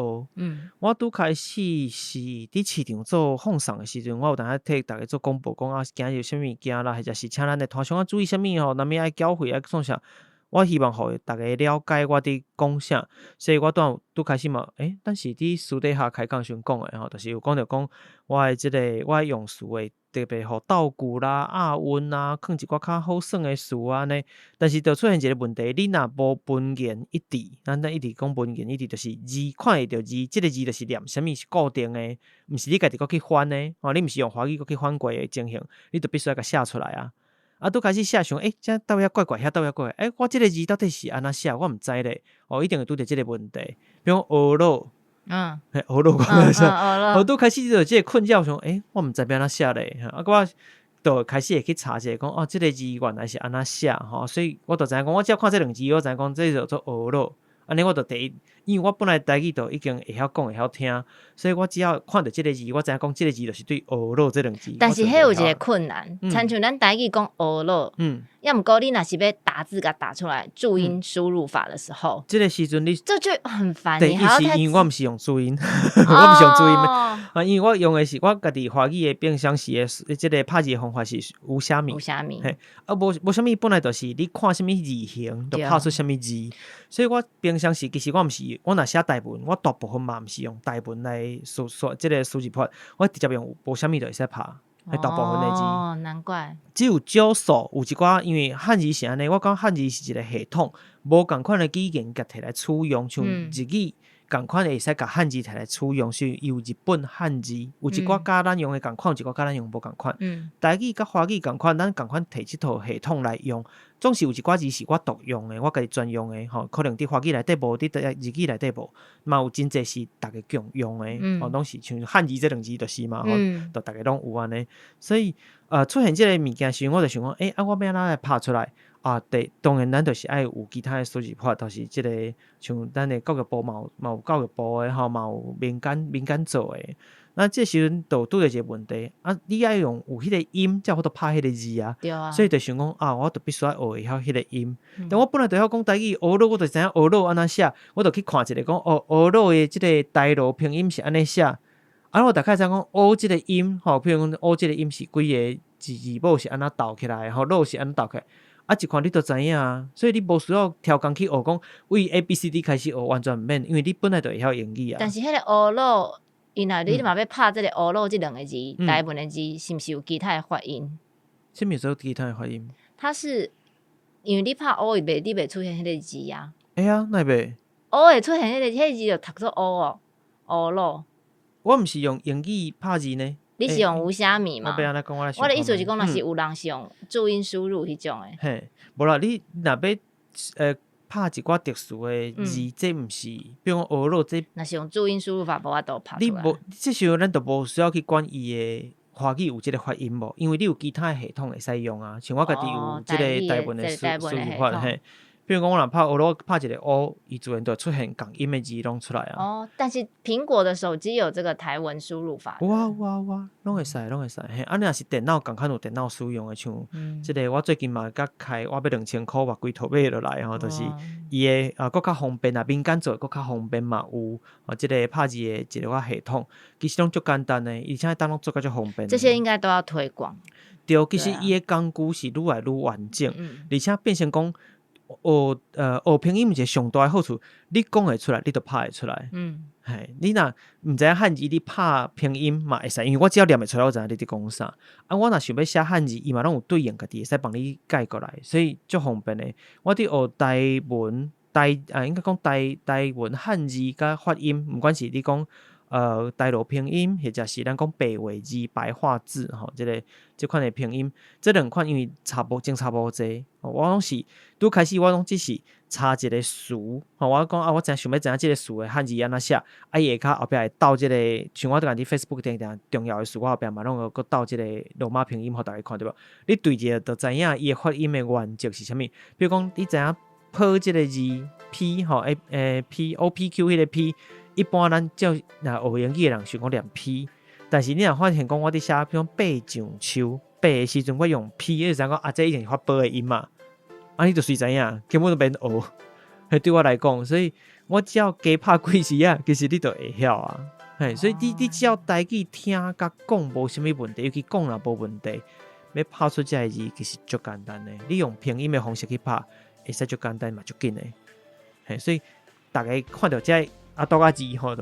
我拄開始是佇市場做放送的時陣，我有當時替逐家做廣播，講啊，今日有啥物件啦，或者是請咱的攤商啊注意啥物吼，啥物愛繳費愛創啥。我希望予逐家了解我佇講啥，所以我拄拄開始嘛，欸，咱是佇私底下開講時陣講的吼，就是有講著講我的這個我的用詞會特別予道具啦、押韻啦，囥一寡較好耍的詞按呢。但是就出現一個問題，你若無文言一致，咱一直講文言一致，就是字看會著字，這個字就是念啥物是固定的，毋是你家己閣去翻的，吼，你毋是用華語閣去翻過的情形，你就必須愛共寫出來啊。啊，拄開始寫想，欸，這佗位怪怪，遐佗位怪怪，欸，我這個字到底是按怎寫？我毋知咧。哦，一定會拄著這個問題。比如講呵咾，嘿，呵咾講啥？我拄開始就這個困擾，想，欸，我毋知欲按怎寫咧。啊，我就開始會去查者，講哦，這個字原來是按怎寫吼，所以我就知影講，我只要看這兩字，我知影講這叫做呵咾。按呢我就第一，因為我本來台語就已經會曉講，會曉聽，所以我只要看著這個字，我知影講這個字就是對呵咾這兩字。但是彼有一個困難，親像咱台語講呵咾，抑毋過你若是欲打字共打出來，注音輸入法的時候，這個時陣你這就很煩。第一是因為我毋是用注音，我毋是用注音啊，因為我用的是我家己華語的變相時的這個拍字的方法是無蝦米，無蝦米，嘿，啊無無蝦米本來就是你看啥物字形，就拍出啥物字，所以我平常時其實我毋是，我若寫台文，我大部分嘛毋是用台文來輸輸這個輸入法，我直接用無蝦米就會使拍，彼大部分的字。哦，難怪。只有少數有一寡，因為漢字是按呢，我講漢字是一個系統，無仝款的語言共提來使用，像日語仝款會使共漢字提來使用，是有日本漢字，有一寡佮咱用的仝款，有一寡佮咱用無仝款。台語佮華語仝款，咱仝款提這套系統來用，總是有一寡字是我獨用的，我家己專用的吼，可能佇華語內底無，佇日語內底無，嘛有真濟是逐家共用的，吼，攏是像漢字這兩字就是嘛，吼，就逐家攏有按呢。所以，出現這個物件時，我就想講，欸，啊，我欲按怎來拍出來？啊，對，當然咱就是愛有其他的輸入法，就是這個像咱的教育部嘛有嘛有教育部的吼，嘛有民間民間做的。那這時陣就拄著一個問題，啊，你愛用有彼個音，才有法度拍彼個字啊。對啊。所以就想講啊，我就必須愛學會曉彼個音。但我本來就曉講台語，呵咾我就知影呵咾按怎寫，我就去看一下講哦，呵咾的這個台羅拼音是按呢寫。啊，我大概知影講呵這個音，吼，譬如講呵這個音是幾個字字母是按怎鬥起來，吼，咾是按怎鬥起來。啊，一看你就知影啊，所以你無需要超工去學講為 A B C D 開始學，完全毋免，因為你本來就會曉英語啊。但是彼個烏魯，因為你嘛欲拍這個烏魯這兩個字，台文的字，是毋是有其他的發音？啥物做其他的發音？它是因為你拍烏，伊袂，你袂出現彼個字啊。會啊，哪會袂？烏會出現彼個字就讀做烏哦，烏魯。我毋是用英語拍字呢。你是用無蝦米嘛？我，我的意思是講，若是有人是用注音輸入彼種的。嘿，無啦，你若欲拍一寡特殊的字，這毋是，比如講烏魯這。若是用注音輸入法，無法度拍。你無，這時候咱就無需要去管伊的華語有這個發音無，因為你有其他的系統會使用啊，像我家己有這個台文的輸入法嘿。比如講，我若拍烏魯，拍一個烏，伊自然就會出現仝音的字攏出來啊。哦，但是蘋果的手機有這個台文輸入法。有啊有啊有啊，攏會使，攏會使。嘿，啊，你若是電腦仝款有電腦使用的，像這個我最近嘛閣開，我欲2000箍嘛規套買落來吼，就是伊的啊，閣較方便啊，民間做閣較方便嘛有，啊，這個拍字的一個系統，其實攏足簡單的，而且當攏做甲足方便。這些應該都要推廣。對，其實伊的工具是愈來愈完整，而且變成講。學拼音有一個上大的好處，你講會出來，你就拍會出來。嘿，你若毋知影漢字，你拍拼音嘛會使，因為我只要念會出來，我知影你佇講啥。啊，我若想欲寫漢字，伊嘛攏有對應家己會使幫你改過來，所以足方便的。我佇學台文台啊，應該講台文漢字佮發音，毋管是你講台羅拼音，或者是咱講白話字、白話字吼，這款的拼音，這兩款因為差無真差無濟，我攏是拄開始我攏只是查一個詞，吼，我講啊，我知想欲知影這個詞的漢字按怎寫，啊，伊下跤後壁會鬥這個，像我佇 Facebook 頂定重要的詞，我後壁嘛攏有閣鬥這個羅馬拼音，予大家看著無？你對一下就知影伊的發音的原則是啥物。比如講，你知影抱這個字 P 吼，P O P Q 彼個 P。一般咱照若學英語的人想講念 P，但是你若發現講我佇寫，比如講爬上樹，爬的時陣我用 P，你就知影講啊，這已經是發波的音嘛，啊，你就隨知影，根本就免學。彼對我來講，所以我只要加拍幾時啊，其實你就會曉啊。嘿，所以你只要台語聽佮講無啥物問題，尤其講若無問題，欲拍出這个字其實足簡單的。你用拼音的方式去拍，會使足簡單嘛，足緊的。嘿，所以逐家看著這個啊，多個字吼，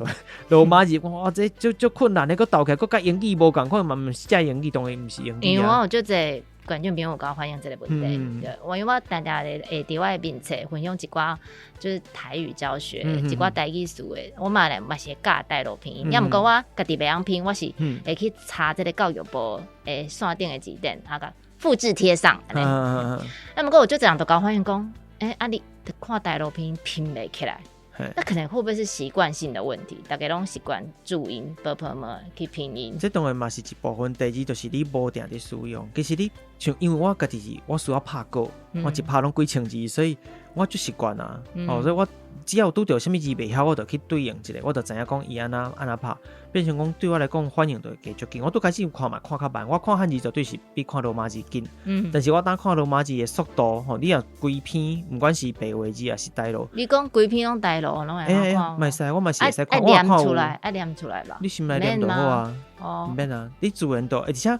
羅馬字，哇，這足足困難的，閣鬥起來，閣佮英語無仝款嘛，毋是這英語，當然毋是英語。因為我有足濟觀眾朋友共我反映這個問題，對，我因為我定定會佇我的面冊分享一寡就是台語教學，一寡台語詞的，我嘛來嘛是會教台羅拼音，抑毋過我家己袂曉拼，我是會去查這個教育部的線頂的字典，啊，共複製貼上。啊，毋過有足濟人都共我反映講，啊你看台羅拼音拼袂起來。那可能會不會是習慣性的問題？大家攏習慣注音、b p m 去拼音。這當然嘛是一部分。第二就是你無定佇使用。其實你像，因為我家己是我需要拍稿，我一拍攏幾千字，所以我足習慣啊。哦，所以我只要拄著啥物字袂曉，我就去對應一下，我就知影講伊按怎按怎拍。變成講對我來講反應就會加足緊。我拄開始看嘛看較慢，我看漢字絕對是比看羅馬字緊。但是我當看羅馬字的速度，吼，你若規篇，毋管是白話字抑是台羅，你講規篇攏台羅，攏會曉看？嘛會使，我嘛是會使看，我念出來，愛念出來吧？你心內念就好啊，毋免啊，你自然就，而且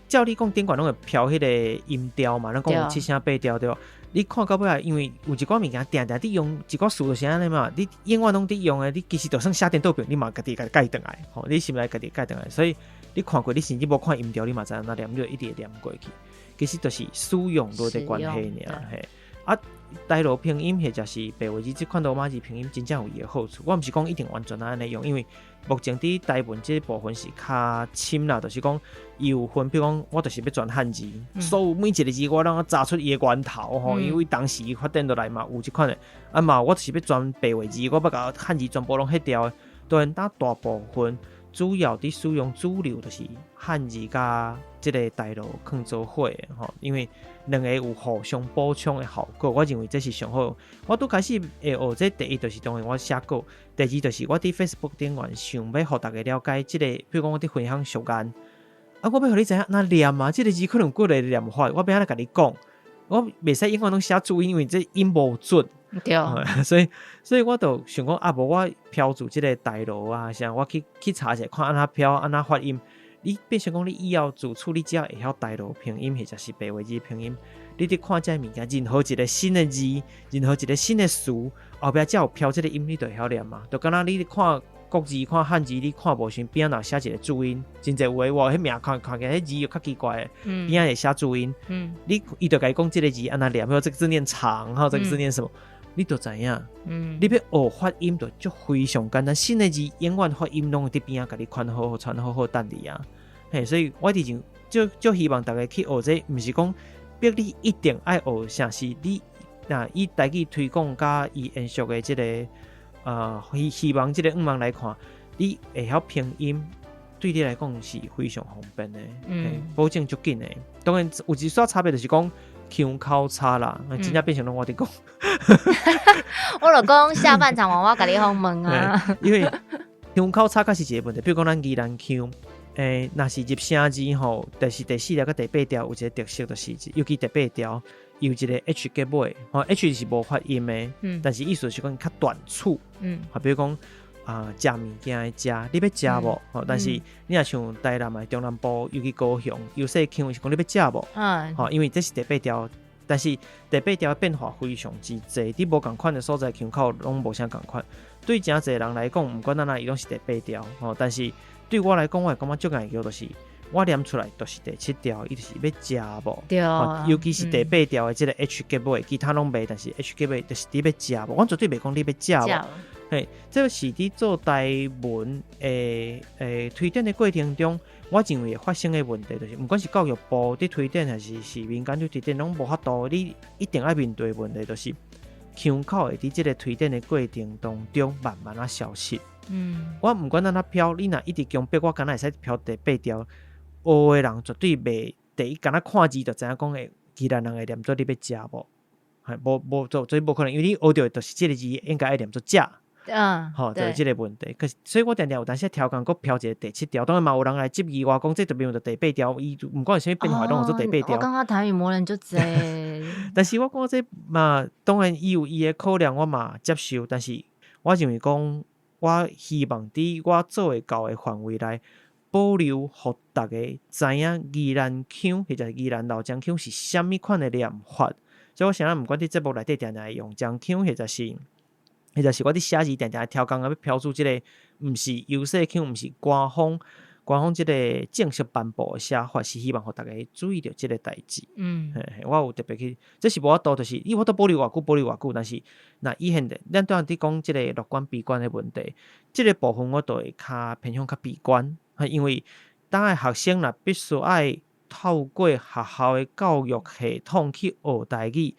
照你講頂懸攏會飄彼個音調嘛，咱講有七聲八調對無？你看到尾仔，因為有一寡物件定定佇用一寡詞就是按呢嘛，你永遠攏佇用的，你其實就算寫顛倒爿，你嘛家己共改轉來，吼，你心內家己改轉來，所以你看過，你甚至無看音調，你嘛知影按怎念，你就一直會念過去。其實就是使用率的關係爾，嘿。啊，台羅拼音或者是白話字這款羅馬字拼音，真正有伊的好處。我毋是講一定完全按呢用，因為目前佇台文這部分是較深啦，就是講伊有分，比如講我就是欲轉漢字，所有每一個字我攏查出伊的源頭吼，因為當時發展落來嘛有這款的，啊嘛我就是欲轉白話字，我欲共漢字全部攏彼掉的。當然，大部分主要佇使用主流就是漢字佮這個台羅囥做伙的吼，因為兩個有互相補充的效果，我認為這是上好。我拄開始會學這第一就是當然我寫稿，第二就是我佇 Facebook 頂懸想欲予大家了解這個，比如講我佇分享俗諳，啊，我欲予你知影按怎念啊，這個字可能有幾個念法，我欲按怎共你講，我袂使永遠攏寫注音，因為這音無準。對，所以我就想講啊，無我標註這個台羅啊，啥我去查一下，看按怎標，按怎發音。你變成講你以後自此你只要會曉台羅拼音或者是白話字拼音，你佇看這个物件，任何一个新的字，任何一个新的詞，後壁只有飄這个音，你就會曉念嘛。就敢若你看國字、看漢字，你看無順邊仔若寫一個注音，真濟有的話，彼名看看起來彼字又較奇怪的，邊仔會寫注音，你伊就共你講這个字按怎念，比如這個字念長，哈，這個字念什麼，你就知影。你欲學發音就足非常簡單，新的字永遠發音攏會佇邊仔共你圈好好，串好好等你啊。嘿，所以我佇認就就希望逐家去學這個，毋是講逼你一定愛學啥，是你若以台語推廣佮伊延續的這个希望這个願望來看，你會曉拼音，對你來講是非常方便的，保證足緊的。當然有一絲差別就是講腔口差啦，真正變成攏我佇講。我就講下半場換我共你訪問啊。因為腔口差確實一個問題，比如講咱宜蘭腔，若是入聲字吼，就是第四調佮第八調有一個特色，就是尤其第八調有一個 H 結尾，吼 H 是無發音的，但是意思是講較短促，好，比如講啊，食物件的食，你欲食無？吼，但是你若像台南的中南部，尤其高雄，有勢腔是講你欲食無？吼，因為這是第八調，但是第八調變化非常之濟，佇無仝款的所在腔口攏無啥仝款。對誠濟人來講，毋管按怎伊攏是第八調，吼，但是對我來講，我會感覺足𠢕叫就是，我念出來就是第七調，伊就是欲食無？對，尤其是第八調的這個 H 結尾，其他攏袂，但是 H 結尾就是你欲食無？阮絕對袂講你欲食無。嘿，這個是佇做台文的推展的過程中，我認為會發生的問題，就是毋管是教育部佇推展，還是民間佇推展，攏無法度，你一定愛面對的問題，就是腔口會佇這個推展的過程當中慢慢仔消失。我毋管按怎飄，你若一直強迫我，敢若會使飄第八調，學的人絕對袂第一，敢若看字就知影講會宜蘭人會念做你欲食無？嘿，無無做，這無可能，因為你學著的就是這个字應該愛念做食。吼，就是這个問題。可是，所以我定定有當時調工，閣飄一個第七調，當然嘛有人來質疑我講，這就變做第八調，伊毋管是啥物變化，攏做第八調。我感覺台語魔人足濟。但是我感覺這嘛，當然伊有伊的考量，我嘛接受。但是我認為講，我希望佇我做會到的範圍內，保留予逐家知影宜蘭腔或者宜蘭老欉腔是啥物款的念法。所以我啥人毋管佇節目內底定定會用欉腔，或者是我佇寫字定定調工欲標註這个，毋是優勢腔，毋是官方這个正式頒布的寫法，是希望予逐家注意著這个代誌。嘿嘿，我有特別去，這是無法度，就是伊有法度保留偌久，保留偌久，但是若以現在，咱拄仔佇講這個樂觀悲觀的問題，這個部分我就會較偏向較悲觀，因為當下學生若必須愛透過學校的教育系統去學台語，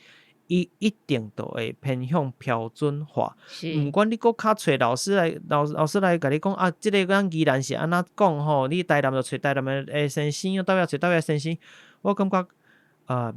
伊一定就會偏向標準化。毋管你閣較揣老師來，老師來共你講啊，這个咱宜蘭是按怎講吼？你台南就揣台南的先生，佗位揣佗位先生。我感覺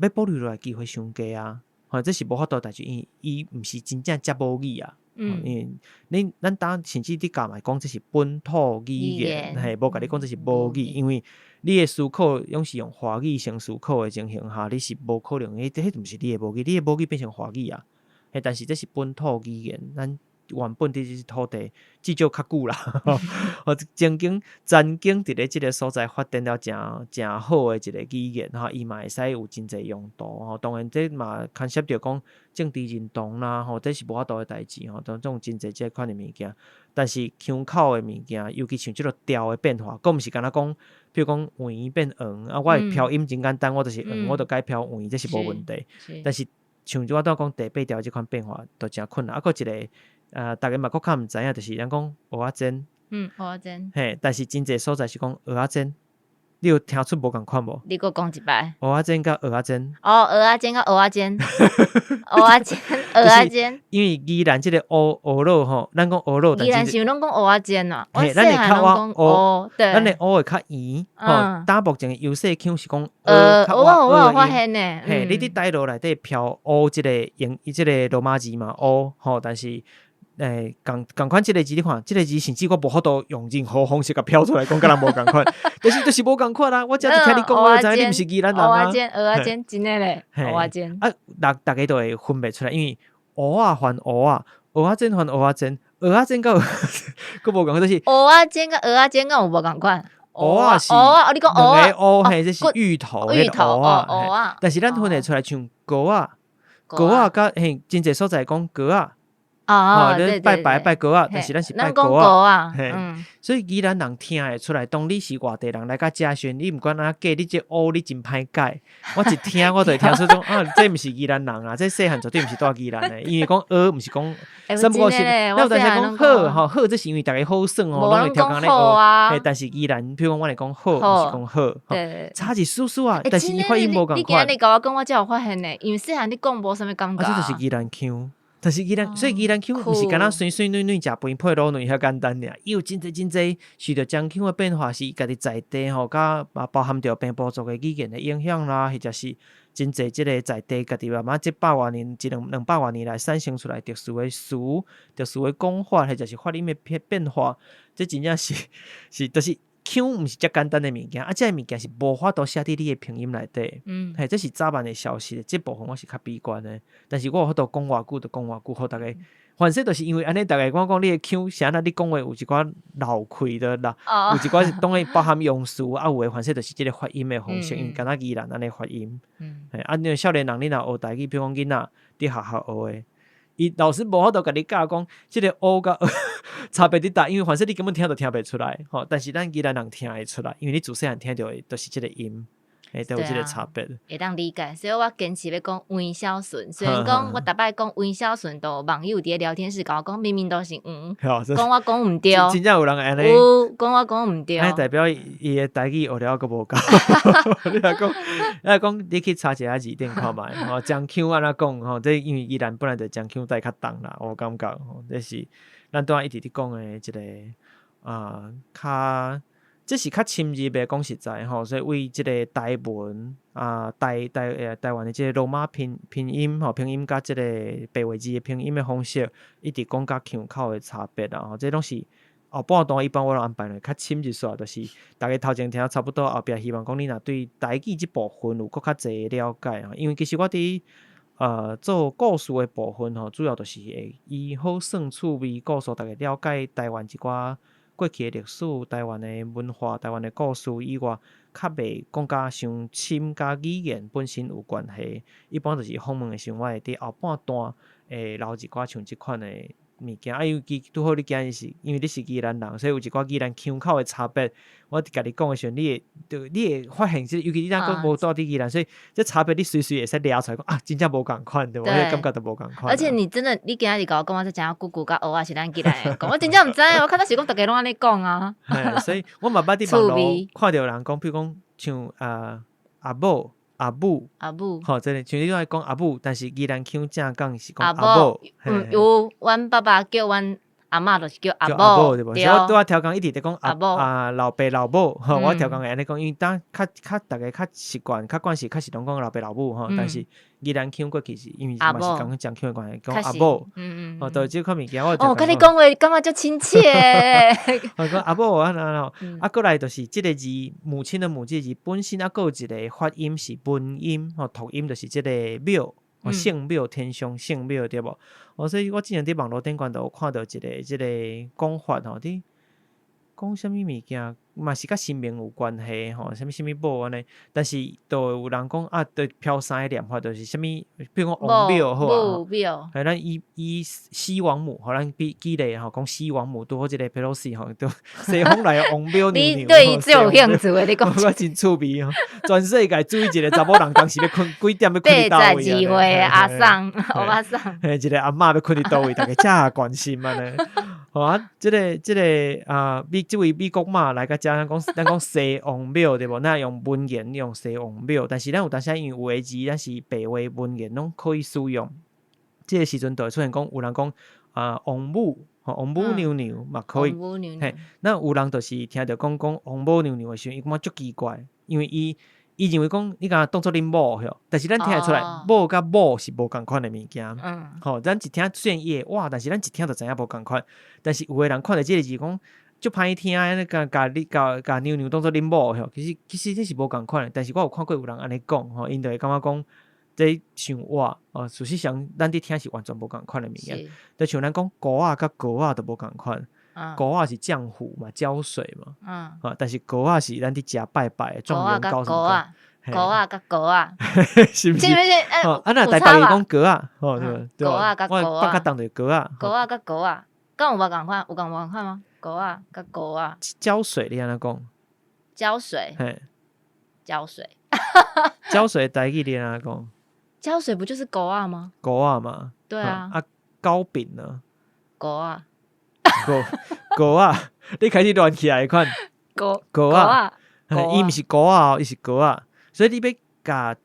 欲保留落來機會傷低啊！吼，這是無法度代誌，因為伊毋是真正遮母語啊。因為恁咱當甚至佇教嘛會講這是本土語言，嘿，無共你講這是母語，因為你的思考攏是用華語先思考的情形下，你是無可能，彼毋是你的母語，你的母語變成華語啊。嘿，但是這是本土語言，咱原本佇這土地至少較久啦，曾經佇咧這个所在發展了誠誠好的一个語言，吼，伊嘛會使有真濟用途，吼。當然這嘛牽涉著講政治認同啦，吼，這是無法度的代誌，吼，當種真濟這款的物件。但是腔口的物件，尤其像這个調的變化，閣毋是干焦講，比如講圓變黃，啊，我的飄音真簡單，我就是黃，我就改飄圓，這是無問題。但是像我拄仔講第八調這款變化，就誠困難。啊，閣一个，逐家嘛閣較毋知影，就是咱講蚵仔煎。蚵仔煎。嘿，但是真濟所在是講蚵仔煎，你有聽出無仝款無？你閣講一擺。蚵仔煎佮蚵仔煎。哦，蚵仔煎佮蚵仔煎。蚵仔煎，蚵仔煎。因為宜蘭這個烏蚵仔吼，咱講蚵仔。宜蘭是攏講蚵仔煎啊？嘿，咱會較倚烏，對。咱的烏會較圓，吼。但目前優勢腔是講蚵較倚我有發現呢。嘿，你佇台羅內底飄烏這个英，這个羅馬字嘛烏吼，但是。仝款這个字你看，這个字甚至我無法度用任何方式共飄出來講，佮人無仝款，就是無仝款啊！我只是聽你講，我就知影你毋是宜蘭人啊。蚵仔煎，蚵仔煎，真的咧，蚵仔煎。啊，逐家都會分袂出來，因為蚵仔翻蚵仔，蚵仔煎翻蚵仔煎，蚵仔煎佮閣無仝款，就是蚵仔煎佮蚵仔煎敢有無仝款？芋仔是芋仔，你講兩个烏，嘿，這是芋頭，芋頭芋仔。但是咱分會出來像糕仔，糕仔佮嘿，真濟所在講糕仔。哦，你拜拜拜糕仔，但是咱是拜糕仔，嘿，所以宜蘭人聽會出來，當你是外地人來到遮時，你毋管按怎改，你這烏你真歹改。我一聽我就會聽出講啊，這毋是宜蘭人啊，這細漢絕對毋是蹛宜蘭的，因為講蚵毋是講，三不五時，咱有當時講好吼好，這是因為逐家好耍吼，攏會調工咧學。嘿，但是宜蘭，比如講阮會講好，毋是講好，差一絲絲啊，但是伊發音無仝款。你今日共我講，我才有發現呢，因為細漢你講無啥物感覺。啊，這就是宜蘭腔。但是宜蘭，所以宜蘭腔毋是干焦媠媠軟軟食飯配滷卵遐簡單爾，伊有真濟真濟隨著漳腔的變化，是家己在地吼，佮包含著平埔族的語言的影響啦，或者是真濟這个在地家己慢慢這百外年、一兩兩百外年來產生出來特殊的詞、特殊的講法，或者是發音的變變化，這真正是是，就是腔毋是遮簡單的物件，啊，這个物件是無法度寫佇你的拼音內底，嘿，這是早晚會消失的，這部分我是較悲觀的。但是我有法度講偌久就講偌久，予逐家，反正就是因為按呢，逐家講講你的腔是按怎，你講話有一寡漏氣的啦，有一寡是當然包含用詞，啊，有的反正就是這个發音的方式，因為敢若宜蘭按呢發音，嘿，啊，你少年人你若學台語，比如講囡仔佇學校學的。伊老師無法度共你教講，這个烏佮差別佇佗，因為反正你根本聽都聽袂出來，吼。但是咱宜蘭人聽會出來，因為你自細漢聽著的就是這个音，會都有這个差別。會當理解，所以我堅持欲講黃筱純。雖然講我逐擺講黃筱純，都有網友佇咧聊天室共我講，明明都是黃，講我講毋對。真正有人按呢？有講我講毋對。按呢代表伊的台語學了閣無夠。你若講，你若講，你去查一下字典看覓，吼，漳腔按怎講吼？這因為宜蘭本來就漳腔帶較重啦，我感覺吼，這是咱拄仔一直佇講的一个啊，較這是較深入的講實在吼，所以為這个台文啊，台台台灣的這个羅馬拼拼音吼，拼音佮這个白話字的拼音的方式，一直講佮腔口的差別啦吼，這攏是後半段一般我攏安排落較深入煞，就是逐家頭前聽差不多，後壁希望講你若對台語這部分有閣較濟的了解吼，因為其實我佇做故事的部分吼，主要就是會以好耍趣味故事，逐家了解台灣一寡過去的歷史、台灣的文化、台灣的故事以外，較袂講甲傷深，佮語言本身有關係。一般就是訪問的時陣，我會佇後半段會留一寡像這款的物件。啊，尤其拄好你今日是因為你是宜蘭人，所以有一寡宜蘭腔口的差別。我共你講的時陣，你會就你會發現這個，尤其你若閣無蹛佇宜蘭，所以這差別你隨時會使掠出來講啊，真正無仝款對無？彼個感覺就無仝款。而且你真的，你今仔日共我講，我才知影姑姑佮芋仔是咱宜蘭的講，我真正毋知，我較早是講逐家攏按呢講啊。嘿，所以我嘛捌佇網路看著人講，比如講像啊阿某、阿母、阿母，吼，這個像你愛講阿母，但是宜蘭腔正講是講阿某。嗯，有，阮爸爸叫阮阿嬤就是叫阿某，對無？所以我拄仔超工一直佇講阿啊老爸老母，吼，我超工會按呢講，因為當較較逐家較習慣、較慣勢，較是攏講老爸老母吼，但是宜蘭腔過去是因為嘛是講漳腔的關係，講阿某，哦，對，這款物件我哦，佮你講話感覺足親切。我講阿某按怎吼，啊，過來就是這个字，母親的母這個字本身啊，閣有一個發音是文音，吼，讀音就是這個廟。聖廟天上聖廟對無？哦，所以我之前佇網路頂懸就有看著一个這个講法吼，佇講啥物物件，嘛是佮神明有關係吼，啥物啥物母按呢？但是就有人講啊，對飄三个念法就是啥物，比如講王廟好啊，嘿，咱以以西王母，予咱比舉例吼，講西王母拄好這个佩洛西吼，就西方來的王廟娘娘。你對伊最有興趣的，你講。我真趣味吼，全世界注意一个查某人，當時欲睏幾點欲睏佇佗位？ 82歲的阿桑，歐巴桑。嘿，一个阿嬤欲睏佇佗位，逐家遮關心按呢。吼啊，這个這个啊，美這位美國媽來到遮，咱講咱講西王廟對無？咱用文言用西王廟，但是咱有當時因為有的字咱是白話文言攏可以使用。這個時陣就會出現講有人講啊王母，吼王母娘娘嘛可以。嘿，那有人就是聽著講講王母娘娘的時陣，伊感覺足奇怪，因為伊伊認為講你共當做恁某吼，但是咱聽會出來，某佮母是無仝款的物件。吼，咱一聽雖然伊會活，但是咱一聽就知影無仝款。但是有的人看著這个字講足歹聽的，共共你共共娘娘當做恁某吼，其實其實這是無仝款的。但是我有看過有人按呢講吼，𪜶就會感覺講這傷倚哦，事實上咱佇聽是完全無仝款的物件。就像咱講菇仔佮糕仔都無仝款。糊仔是漿糊嘛，膠水嘛。啊，但是糕仔是咱佇食拜拜狀元糕什麼？糊仔佮糕仔，是毋是？是毋是？啊，若台北講糕仔，吼對糕仔佮糕仔，北較重就是糕仔。糕仔佮糕仔，敢有無仝款？有仝無仝款嗎？糕仔佮糕仔。膠水你按怎講？膠水。膠水。膠水台語你按怎講？膠水不就是糊仔嗎？糊仔嘛。對啊。啊，糕餅呢？糊仔。糊糊仔，你開始亂起來款。糊糊仔，伊毋是糊仔，伊是糕仔。所以你欲共，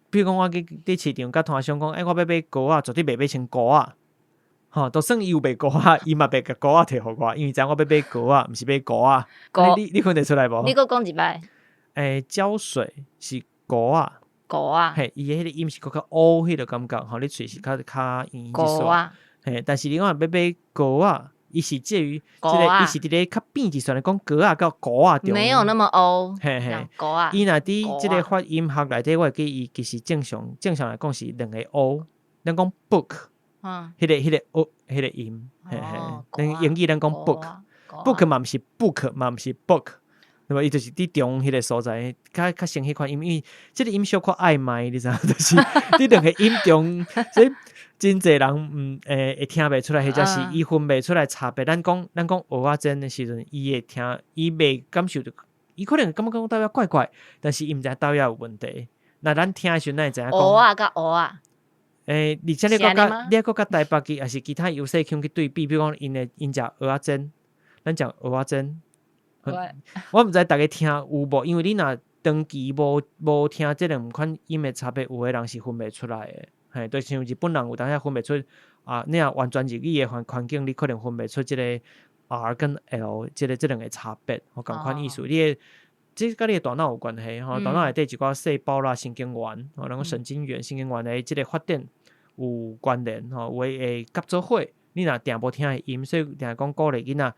比如講我去佇市場佮攤商講，欸，我欲買糕仔，絕對袂買成糊仔。吼，就算伊有賣糊仔，伊嘛袂共糊仔提予我，因為知影我欲買糕仔，毋是買糊仔。你分得出來無？你閣講一擺。欸，膠水是糊仔。糊仔。嘿，伊的彼個音是閣較烏彼個感覺，吼，你喙是較較圓一撮。嘿，但是你講欲買糕仔，伊是介於這個，伊是佇咧較變一旋來講糕仔佮糊仔中。沒有那麼烏。嘿嘿。伊若佇這個發音學內底，我會記伊其實正常正常來講是兩個烏。咱講 book，彼個烏彼個音，嘿嘿。咱英語咱講 book，book 嘛毋是 book 嘛毋是 book，對無？伊就是佇中彼個所在，較較像彼款音，因為這個音小可曖昧，你知影？就是佇兩個音中，所以真濟人毋會聽袂出來，或者是伊分袂出來差別。咱講蚵仔煎的時陣，伊會聽，伊袂感受著，伊可能感覺講佗位怪怪，但是伊毋知佗位有問題。那咱聽的時陣，咱會知影講。蚵仔佮蚵仔。欸，而且你閣佮你猶閣佮台北去，抑是其他優勢腔去對比，比如講𪜶的𪜶食蚵仔煎，咱食蚵仔煎。我毋知逐家聽有無，因為你若長期無聽這兩款音的差別，有的人是分袂出來的。嘿，就像日本人有當時分袂出啊，你若完全日語的環境，你可能分袂出這個 R 跟 L 這個這兩個差別，吼，仝款意思。你的這佮你的大腦有關係，吼，大腦內底一寡細胞啦、神經元，吼，咱講神經元、神經元的這個發展有關聯，吼，有的會合做伙。你若定無聽的音，所以定講鼓勵囡仔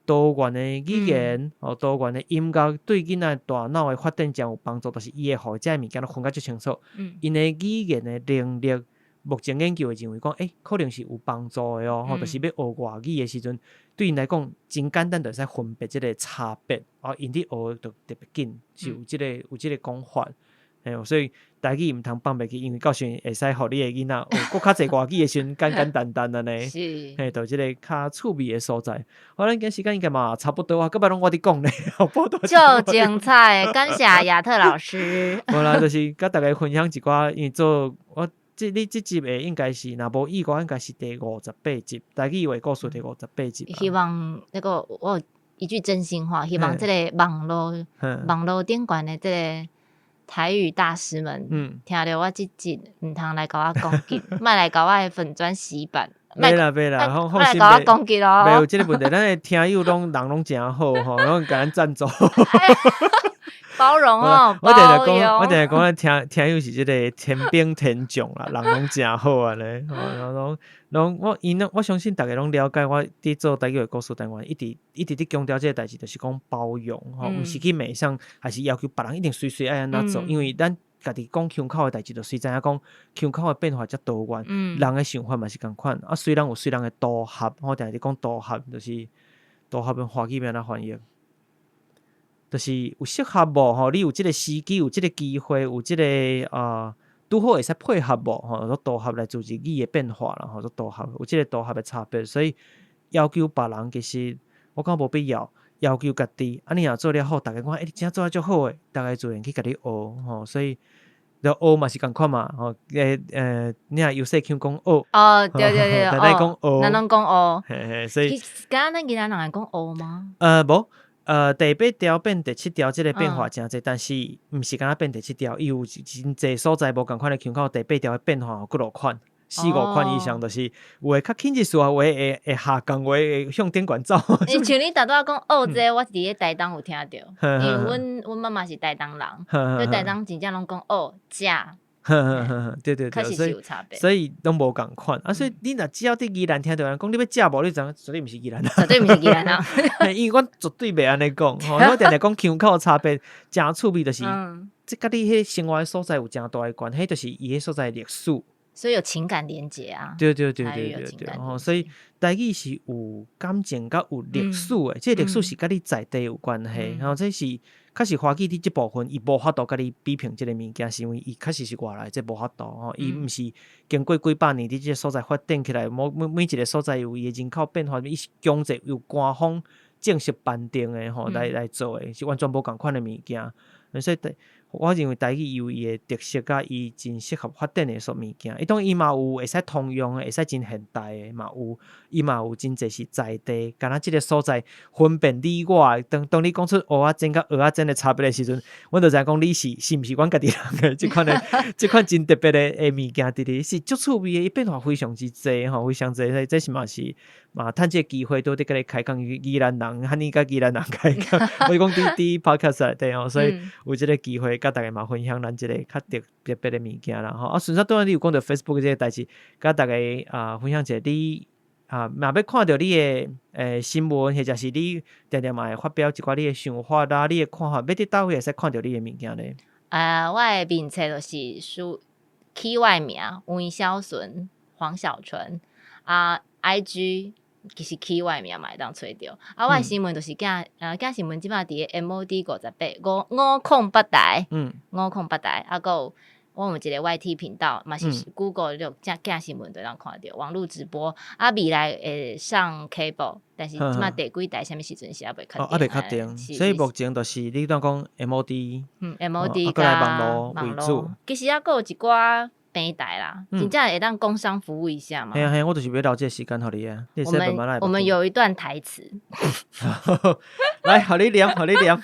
多元的語言，吼，多元的音樂對囡仔大腦的發展誠有幫助，就是伊會予這个物件攏分甲足清楚。𪜶的語言的能力，目前研究會認為講，欸，可能是有幫助的哦，吼，就是欲學外語的時陣，對𪜶來講真簡單，就會使分別這個差別，哦，𪜶佇學就特別緊，是有這個講法。嘿，所以台語毋通放袂記，因為到時陣會使予你的囡仔學閣較濟外語的時陣，簡簡單單按呢。嘿，就這個較趣味的所在。好，咱今時間應該嘛差不多啊，閣擺攏我佇講咧，足精彩，感謝亞特老師。無啦，就是佮大家分享一寡，因為做我這你這集的應該是，若無意外，應該是第58集，台語話故事第58集。希望那個我有一句真心話，希望這個網路頂懸的這個台語大師們，聽著我這集，毋通來共我攻擊，莫來共我的粉專洗版。袂啦袂啦，放放心，莫來共我攻擊哦。袂有這個問題，咱的聽友攏人攏誠好吼，攏共咱贊助。包容哦，我定定講，我定定講，咱聽友是這個天兵天將啦，人攏誠好按呢，吼，攏攏我𪜶攏我相信逐家攏了解，我佇做台語的故事單元，一直一直佇強調這個代誌，就是講包容吼，毋是去罵啥，還是要求別人一定隨隨愛按怎做，因為咱家己講腔口的代誌，就隨知影講腔口的變化遮多元，人的想法嘛是仝款，啊，雖然有雖然的組合，我定定講組合，就是組合用華語欲按怎翻譯？就是有適合無吼？你有這個時機，有這個機會，有這個啊，拄好會使配合無吼？做組合來做日語的變化啦，吼，做組合有這個組合的差別，所以要求別人其實我感覺無必要要求家己。啊，你若做了好，逐家講欸，你真做得足好的，逐家自然去共你學吼。所以學嘛是仝款嘛吼。你若優勢腔講學，哦，對對對，大家講學，咱攏講學，嘿嘿，所以敢若咱宜蘭人會講學嗎？無。第八調變第七調，這個變化誠濟，但是毋是敢若變第七調，伊有真濟所在無仝款的腔口，第八調的變化有幾落款，四五款以上，就是有的較輕一絲，有的會下降，有的會向頂懸走。像你頭拄仔講學這，我佇咧台東有聽著，因為阮媽媽是台東人，所以台東真正攏講學食。對對對，所以所以攏無仝款啊！所以你若只要佇宜蘭聽著人講，你欲食無？你知影絕對毋是宜蘭人，絕對毋是宜蘭人。因為阮絕對袂按呢講，吼！我定定講腔口差別誠趣味，就是這佮你彼生活的所在有誠大的關係，就是伊彼所在的歷史。所以有情感連結啊。對對對對對對，吼，所以台語是有感情佮有歷史的，這個歷史是佮你在地有關係，吼，這是確實華語佇這部分伊無法度佮你比評這個物件，是因為伊確實是外來，這無法度吼，伊毋是經過幾百年佇這個所在發展起來，每每每一個所在有伊的人口變化，伊是強制由官方正式頒定的吼，來做的，是完全無仝款的物件，所以我認為台語有伊的特色，佮伊真適合發展的說物件。伊當然伊嘛有會使通用的，會使真現代的嘛有，伊嘛有真濟是在地，敢若這個所在分辨你我。當當你講出蚵仔煎佮蚵仔煎的差別的時陣，阮就知影講你是是毋是阮家己人的這款的這款真特別的的物件佇咧，是足趣味的，伊變化非常之濟吼，非常濟。這是嘛是嘛，趁這個機會拄佇佮你開講宜蘭人，和你佮宜蘭人開講，我是講佇佇 podcast 內底吼，所以有這個機會。佮大家嘛分享咱這個較特特別的物件啦吼。啊，順便拄仔你有講著 Facebook 這個代誌，佮大家啊分享一下你啊，若欲看著你的新聞，或者是你定定嘛會發表一寡你的想法啦，你的看法，欲佇佗位會使看著你的物件咧？啊，我的面冊就是輸起我的名黃小純，黃小純啊，IG。其實起我的名嘛會當揣著，啊，我的新聞就是鏡鏡新聞這擺佇個 MOD 58五五零八台，508台，啊，閣有我有一個 YT 頻道，嘛是 Google 就鏡鏡新聞就會當看著網路直播，啊，未來會上 cable，但是這擺第幾台啥物時陣是猶未確定。哦，猶未確定，所以目前就是你當講 MOD，嗯，MOD 佮網路為主，其實猶閣有一寡。平台啦，真正會當工商服務一下嘛？嘿啊嘿，我就是欲留這個時間予你啊。我們有一段台詞，來，予你念，予你念。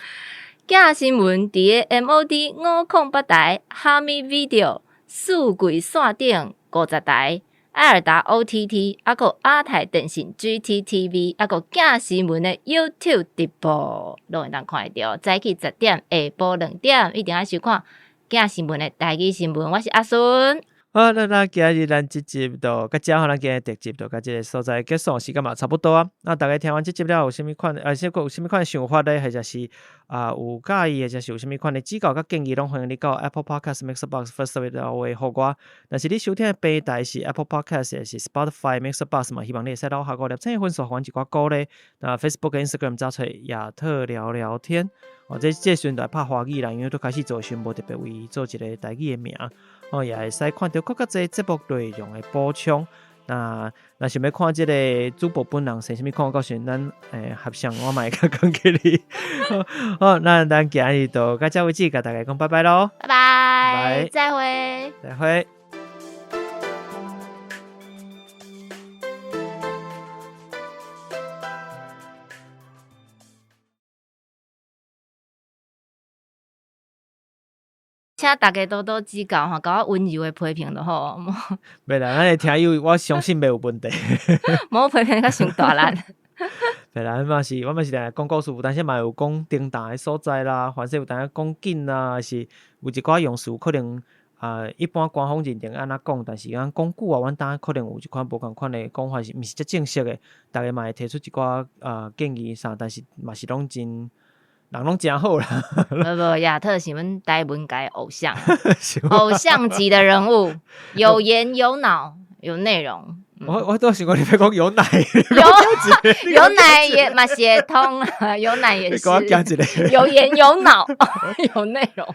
鏡新聞佇個 MOD 508台，哈密 Video 四季線頂50台，愛爾達 OTT，猶閣亞太電信 GTTV，猶閣鏡新聞的 YouTube 直播，攏會當看會著。早起10點，下晡2點，一定愛收看。鏡新聞的台語新聞，我是阿孫。好，那咱今日咱這集就到遮，咱今日特輯就到這個所在結束，時間嘛差不多啊。那大家聽完這集了，有啥物款啊？啥閣有啥物款想法咧？或者是啊有佮意，或者是有啥物款的指教佮建議，攏歡迎你到 Apple Podcast、Mixerbox、Firstory 留話予我。若是你收聽的平台是 Apple Podcast，抑是 Spotify、Mixerbox 嘛，希望你會使留下五粒星分數，予阮一寡鼓勵。那 Facebook、Instagram 找揣亞特聊聊天。哦，這這時陣就來拍華語啦，因為拄開始做時陣無特別為做一個台語的名。哦，也會使看著閣較濟節目內容的補充。那若想欲看這個主播本人生啥物款，到時陣咱合相我嘛會較講給你。好，那咱今日就到這為止，共大家講拜拜囉。拜拜，再會，再會。請大家多多指教吼，共我溫柔的批評就好。袂啦，咱的聽友我相信袂有問題。無批評較傷大力。袂啦，嘛是我嘛是定定講故事，有當時嘛有講重大的所在啦，凡勢有當時講緊啊，是有一寡用詞可能啊，一般官方認定按怎講，但是咱講久啊，阮當可能有一款無仝款的講法，是毋是遮正式的？大家嘛會提出一寡啊建議啥，但是嘛是攏真。人攏誠好啦，無無，亞特是阮台文界偶像，偶像級的人物，有顏有腦有內容。我都想講你欲講有奶，有有奶也嘛是會通，有奶也是。有顏有腦有內容。